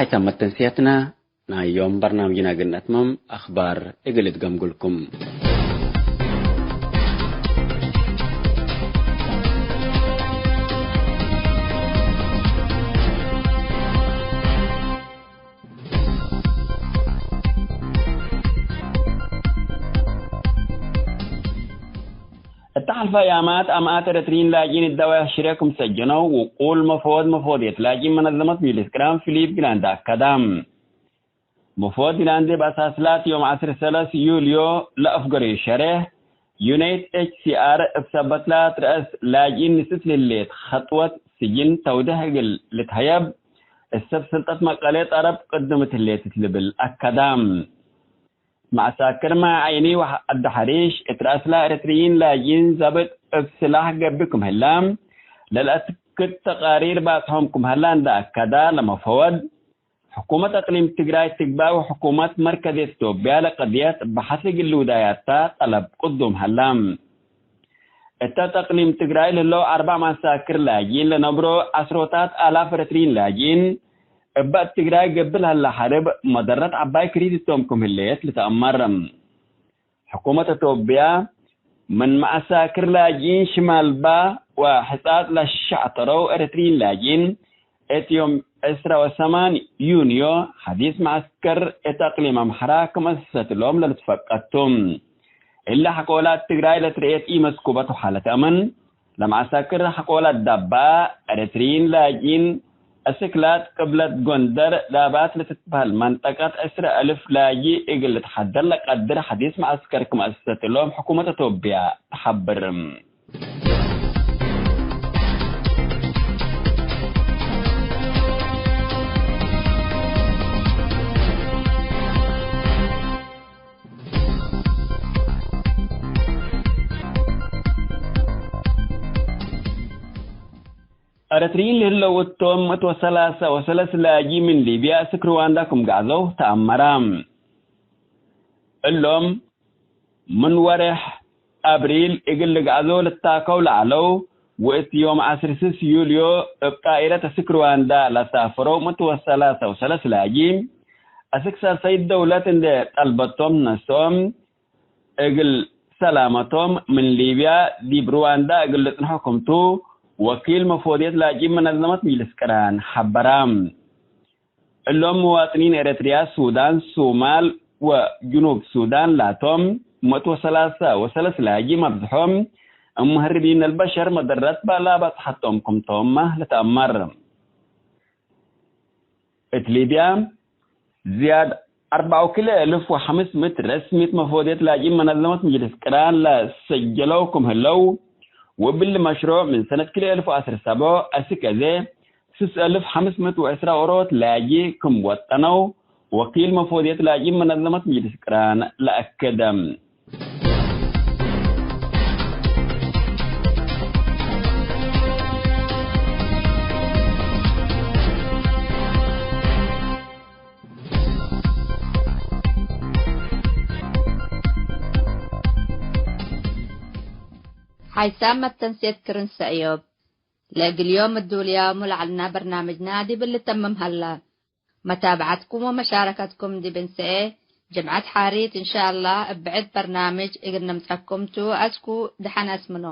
ሐይታም መተንስያትና ናይ ዮም በርናምጅና እግል ነአትመም፣ አኽባር እግል እትገምጉልኩም። እተ ሐልፈ አያማት አምኣት ኤረትርዪን ላጅኢን እት ደዋይሕ ሽሬ ክም ሰጀነው፣ ውቁል መፈወድ መፈወድየት ላጅኢን መነዘመት ምጅልስ ቅራን ፊሊፕ ግራንዴ አከደ። መፈወድ ግራንዴ እብ አሳስላት ዮም ዐስር ሰለስ ዩልዮ ለአፍገረዩ ሸሬሕ፣ ዩናይት ኤች ሲ አር እብ ሰበትላ ትረአስ ላጅኢን ንስት ለህሌት ኸጥወት ስጅን ተውዴሕ እግል ልትሀየብ፣ እሰብ ስልጠት መቀሌ ጠለብ ቅዱምት ህሌት እት ልብል አከደ። መዐሳክር ማይ ዐይኒ ወዐዲ ሐሪሽ እት ረአስላ ኤረትርዪን ላጅኢን ዘብጥ እብ ስላሕ ገብእ ክም ህላ ለለአትክድ ተቃሪር ባጽሖም ክም ሀላ እንደ አከዳ፣ ለመፈወድ ሕኩመት አቅሊም ትግራይ ትግባእ ወሕኩመት መርከዝየት ኢትዮጵያ ለቀድየት በሐስ እግል ልውዳያታ ጠለብ ቅዱም ሀላ። እተ አቅሊም ትግራይ ለህለው አርበዕ መዐሳክር ላጅኢን ለነብሮ ዐስሮታት አላፍ ኤረትርዪን ላጅኢን፣ እበ እት ትግራይ ገብእ ለሀላ ሐርብ መደረት ዐባይ ክሪት እቶም ክም ህሌት ልትአመር። ሕኩመት አቶብያ፣ ምን መዐሳክር ላጅኢን ሽማልባ ወሕጻጽ ለሸዕተረው ኤረትርዪን ላጅኢን፣ እት ዮም ዕስራ ወሰማን ዩንዮ ሐዲስ መዐስከር እት አቅሊም አምሐራ ክም አሰሰት እሎም ለልትፈቀድ ቱ። እሊ ሐቆላት ትግራይ ለትርኤት ኢመስኩበት ወሓለት አምን፣ ለመዐሳክር ሐቆላት ዳባ፣ ኤረትርዪን ላጅኢን፣ አስክላት ቅብለት ጎንደር ዳባት ለትትበህል መንጠቀት ዕስረ አልፍ ላጂ እግል ልትሐደር ለቀድር ሐዲስ መዐስከር ክም አሰሰት እሎም ሕኩመት አቶብያ ተሐብር። ኤረትርዪን ለህለው እቶም ምእት ወሰላሰ ወሰለስ ላጂ ምን ሊብያ እስክ ሩዋንዳ ክም ገአዘው ተአመረ። እሎም ምን ወሬሕ አብሪል እግል ልግአዞ ልታከው ለዐለው፣ ወእት ዮም ዐስር ስስ ዩልዮ እብ ጣኢረት እስክ ሩዋንዳ ለሳፈረው ምእት ወሰላሰ ወሰለስ ላጂ፣ አስክ ሳልሳይት ደውለት እንዴ ጠልበቶም ነስኦም፣ እግል ሰላመቶም ምን ሊብያ ዲብ ሩዋንዳ እግል ልጽንሖ ክምቱ፣ ወኪል መፎድየት ላጅኢን መነዘመት ምጅልስ ቅራን ሐበራ። እሎም መዋጥኒን ኤረትርያ፣ ሱዳን፣ ሱማል ወጅኑብ ሱዳን ላቶም፣ ምእት ወሰላሰ ወሰለስ ላጂ መብዝሖም እም ሙሀርቢን አልበሸር መደረት በላ በጽሐቶም ክምቶምመ ልትአመር። እት ሊብያ፣ ዝያድ አርበዕ ወክልኤ እልፍ ወሐምስ ምእት ረስሚት መፎድየት ላጅኢን መነዘመት ምጅልስ ቅራን ለሰጀለው ክም ህለው፣ ወእብሊ መሽሮዕ ምን ሰነት ክልኤ እልፍ ወዐስር ሰብዑ አስክ አዜ፣ ስስ እልፍ ሐምስ ምእት ወዕስራ ኦሮት ላጂ ክም ወጠነው፣ ወኪል መፎድየት ላጅኢን መነዘመት ምጅልስ ቅራን ለአከደ። ሓይሳም መተንሴት ክርን ሰእዮብ፣ ለእግል ዮም እዱልያሙ ለዐልና በርናምጅና ዲብ ልተምም ሀላ። መታብዐትኩም ወመሻረከትኩም ዲብ እንሰኤ ጅምዐት ሓሪት እንሻአላህ እብ ብዕድ በርናምጅ እግል ነምጸኩም ቱ። አስኩ ደሐን አስምኖ።